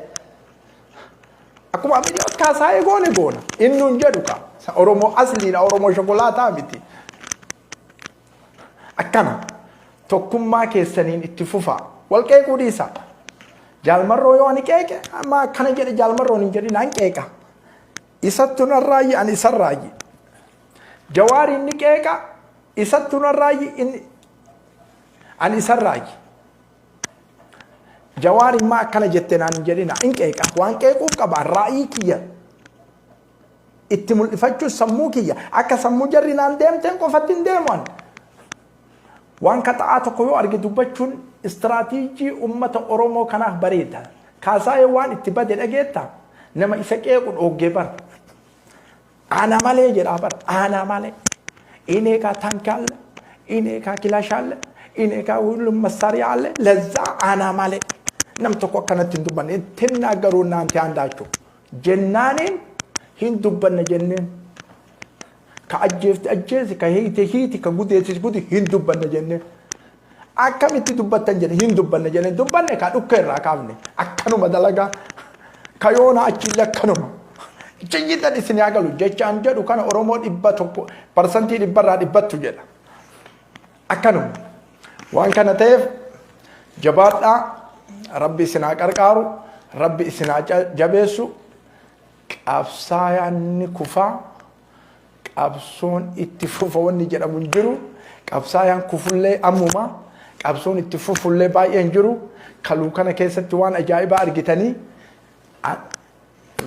[SPEAKER 1] akkuma Abiyyoot Kaasaayee goone goona. Inni hin jedhu ka. Oromoo asliidha, Oromoo shokolaataa miti. Akkana tokkummaa keessaniin itti fufaa. Wal qeequu dhiisaa. Jaalmarroo yoo ani qeeqe amma akkana jedhe Jaalmarroon hin jedhin, an qeeqa. Isattu narraayyi, ani isarraayyi. Jawaariin ni qeeqa, isattu narraayyi, inni ani isarraayyi. Jawaar immaa akkana jette naan hin jedhina, in qeeqa. Waan qeequuf qaba, raa'ii kiyya itti mul'ifachuun sammuu kiyya akka sammuu jarri naan deemteen qofatti hin deemu ani. Waan kaxa'aa tokko yoo arge dubbachuun istiraatiijii ummata Oromoo kanaaf bareeda. Kaasaayee waan itti bade dhageetta? Nama isa qeequ dhooggee bar. Ana malee jedhaa bar. Ana malee. እኔ ጋ ታንክ አለ፣ እኔ ጋ ክላሽ አለ፣ እኔ ጋ ሁሉም መሳሪያ አለ። ለዛ ana malee nam tokko akkanatti hin dubbanne ትናገሩ እናንተ አንዳችሁ jennaaniin hin dubbanne jenneen ka ajjeefte ajjeesi, ka hiite hiiti, ka gudeessis gudi, hin dubbanne jenneen. Akkamitti dubbattan jedhe, hin dubbanne jenneen. Dubbanne ka dhukka irraa kaafne akkanuma dalagaa ka yoona achiillee akkanuma jiyyitan isin haa galu jechaan jedhu kana. Oromoo 100 parsantii dhibbarraa dhibbattu jedha akkanuma. Waan kana ta'eef jabaadhaa, Rabbi isin haa qarqaaru, Rabbi isin haa jabeessu. Qabsaayaan ni kufaa, qabsoon itti fufa wanni jedhamu hin jiru. Qabsaayaan kufullee ammuma, qabsoon itti fufullee baay'ee hin jiru. Kaluu kana keessatti waan ajaa'ibaa argitanii,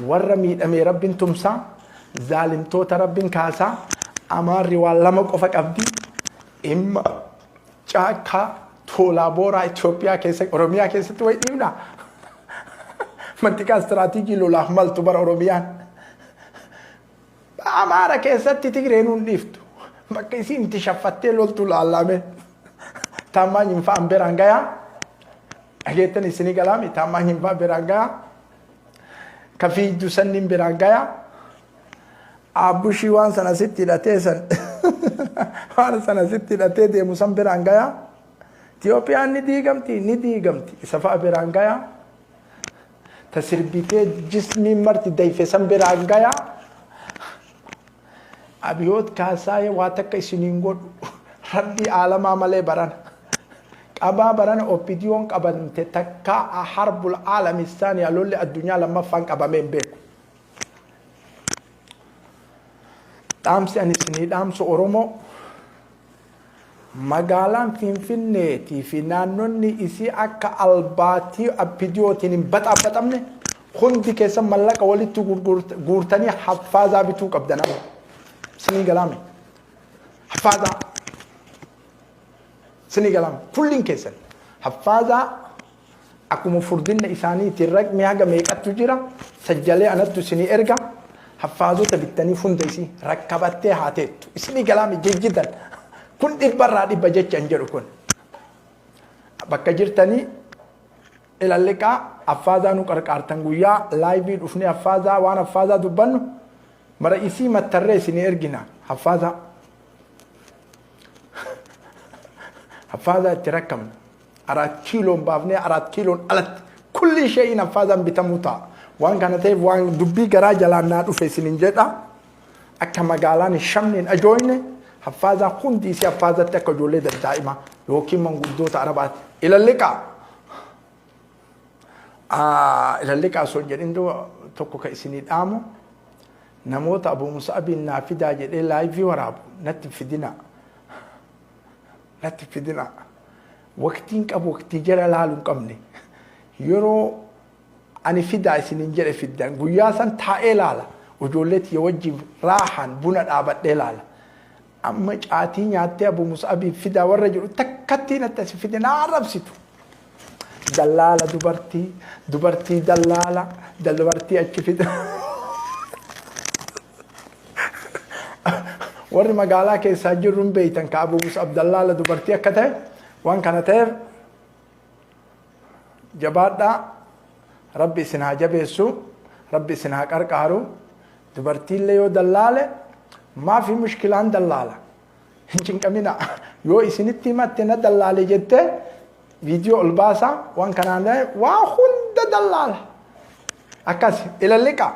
[SPEAKER 1] warra miidhamee Rabbiin tumsaa, zaalimtoota Rabbiin kaasaa. Amaarri waan lama qofa qabdi: imma caakkaa toolaa booraa Itoophiyaa keessa, Oromiyaa keessatti wayi dhiibna. Mantiqaa istiraatiijii lolaaf maltu bara Oromiyaan. Amaara keessatti Tigreen hin dhiiftu. Bakka isiin itti shaffattee loltu laallame. Taammaan hin fa'an biraan gayaa. Dhageettan isinii galaami, taammaan hin fa'an biraan gayaa. Ka fiigdu sanniin biraan gayaa. Abbushii waan sana sitti hidhatee san, waan sana sitti hidhatee deemu san biraan gayaa. Itoophiyaan ni diigamti, ni diigamti, isa fa'a biraan gayaa. Ta sirbitee jismiin marti dayfe san biraan gayaa. Abiyoot Kaasaayee waa takka isiniin godhu Rabbii aalamaa malee barana. Qabaa barana OPDOn qabamte takkaa harbul aalami saaniyaa, lolli addunyaa lammaffaan qabamee hin beeku. Dhaamsi ani isinii dhaamsu, Oromoo, magaalaan Finfinneetii fi naannonni isii akka albaatii OPDOtiin hin baxaabaxamne hundi keessan mallaqa walitti guurtanii haffaazaa bituu qabdan amma. Isinii galaame. Haffaazaa. Isinii galaame. Kulliin keessan. Haffaazaa akkuma furdinna isaaniitiin raqmi haga meeqattu jira, sajjalee anattu isinii erga. Haffaazota bittanii hunda isii rakkabattee haa teettu. Isinii galaame jijjitan. Kun dhibbarraa dhibba jecha hin jedhu kun. Bakka jirtanii ilalliqaa, affaazaa nu qarqaartan. Guyyaa live dhufnee affaazaa, waan affaazaa dubbannu mara isii mattarree isinii ergina. Affaazaa, affaazaa itti rakkamna. Araat kiiloon baafnee araat kiiloon alatti kulli shee'in affaazaan bitamuu ta'a. Waan kana ta'eef waan dubbii garaa jalaan naa dhufe isinin jedha. Akka magaalaan hin shamne, hin ajooyne, affaazaa hundi isii affaazatti akka ijoollee daddaa'imaa yookiin manguddoota Arabaati. Ilalliqaa. Ilalliqaa osoo hin jedhin tokko ka isinii dhaamu, namoota Abu Musa'abiin naa fidaa jedhee live waraabu natti fidina. Natti fidina. Waqtiin qabu waqtii jala laaluu hin qabne. Yeroo ani fidaa isiniin jedhe fiddan, guyyaa san taa'ee laala. Ijoollee tiyya wajjin raahan buna dhaabadhee laala. Amma caatii nyaattee Abu Musa'abiif fidaa warra jedhu takkattii natti asi fide na arrabsitu. Dallaala dubartii, dubartii dallaala, dubartii achi fida. Warri magaalaa keessaa jirru hin beeytan ka Abu Musa'ab dallaala dubartii akka ta'e. Waan kana ta'eef jabaadhaa, Rabbi isin haa jabeessu, Rabbi isin haa qarqaaru. Dubartiillee yoo dallaale maafi mushkilaan dallaala, hin cinqamina. Yoo isinitti himatte na dallaale jette, viidiyoo ol baasaa. Waan kanaan waa hunda dallaala akkas ilalliqa.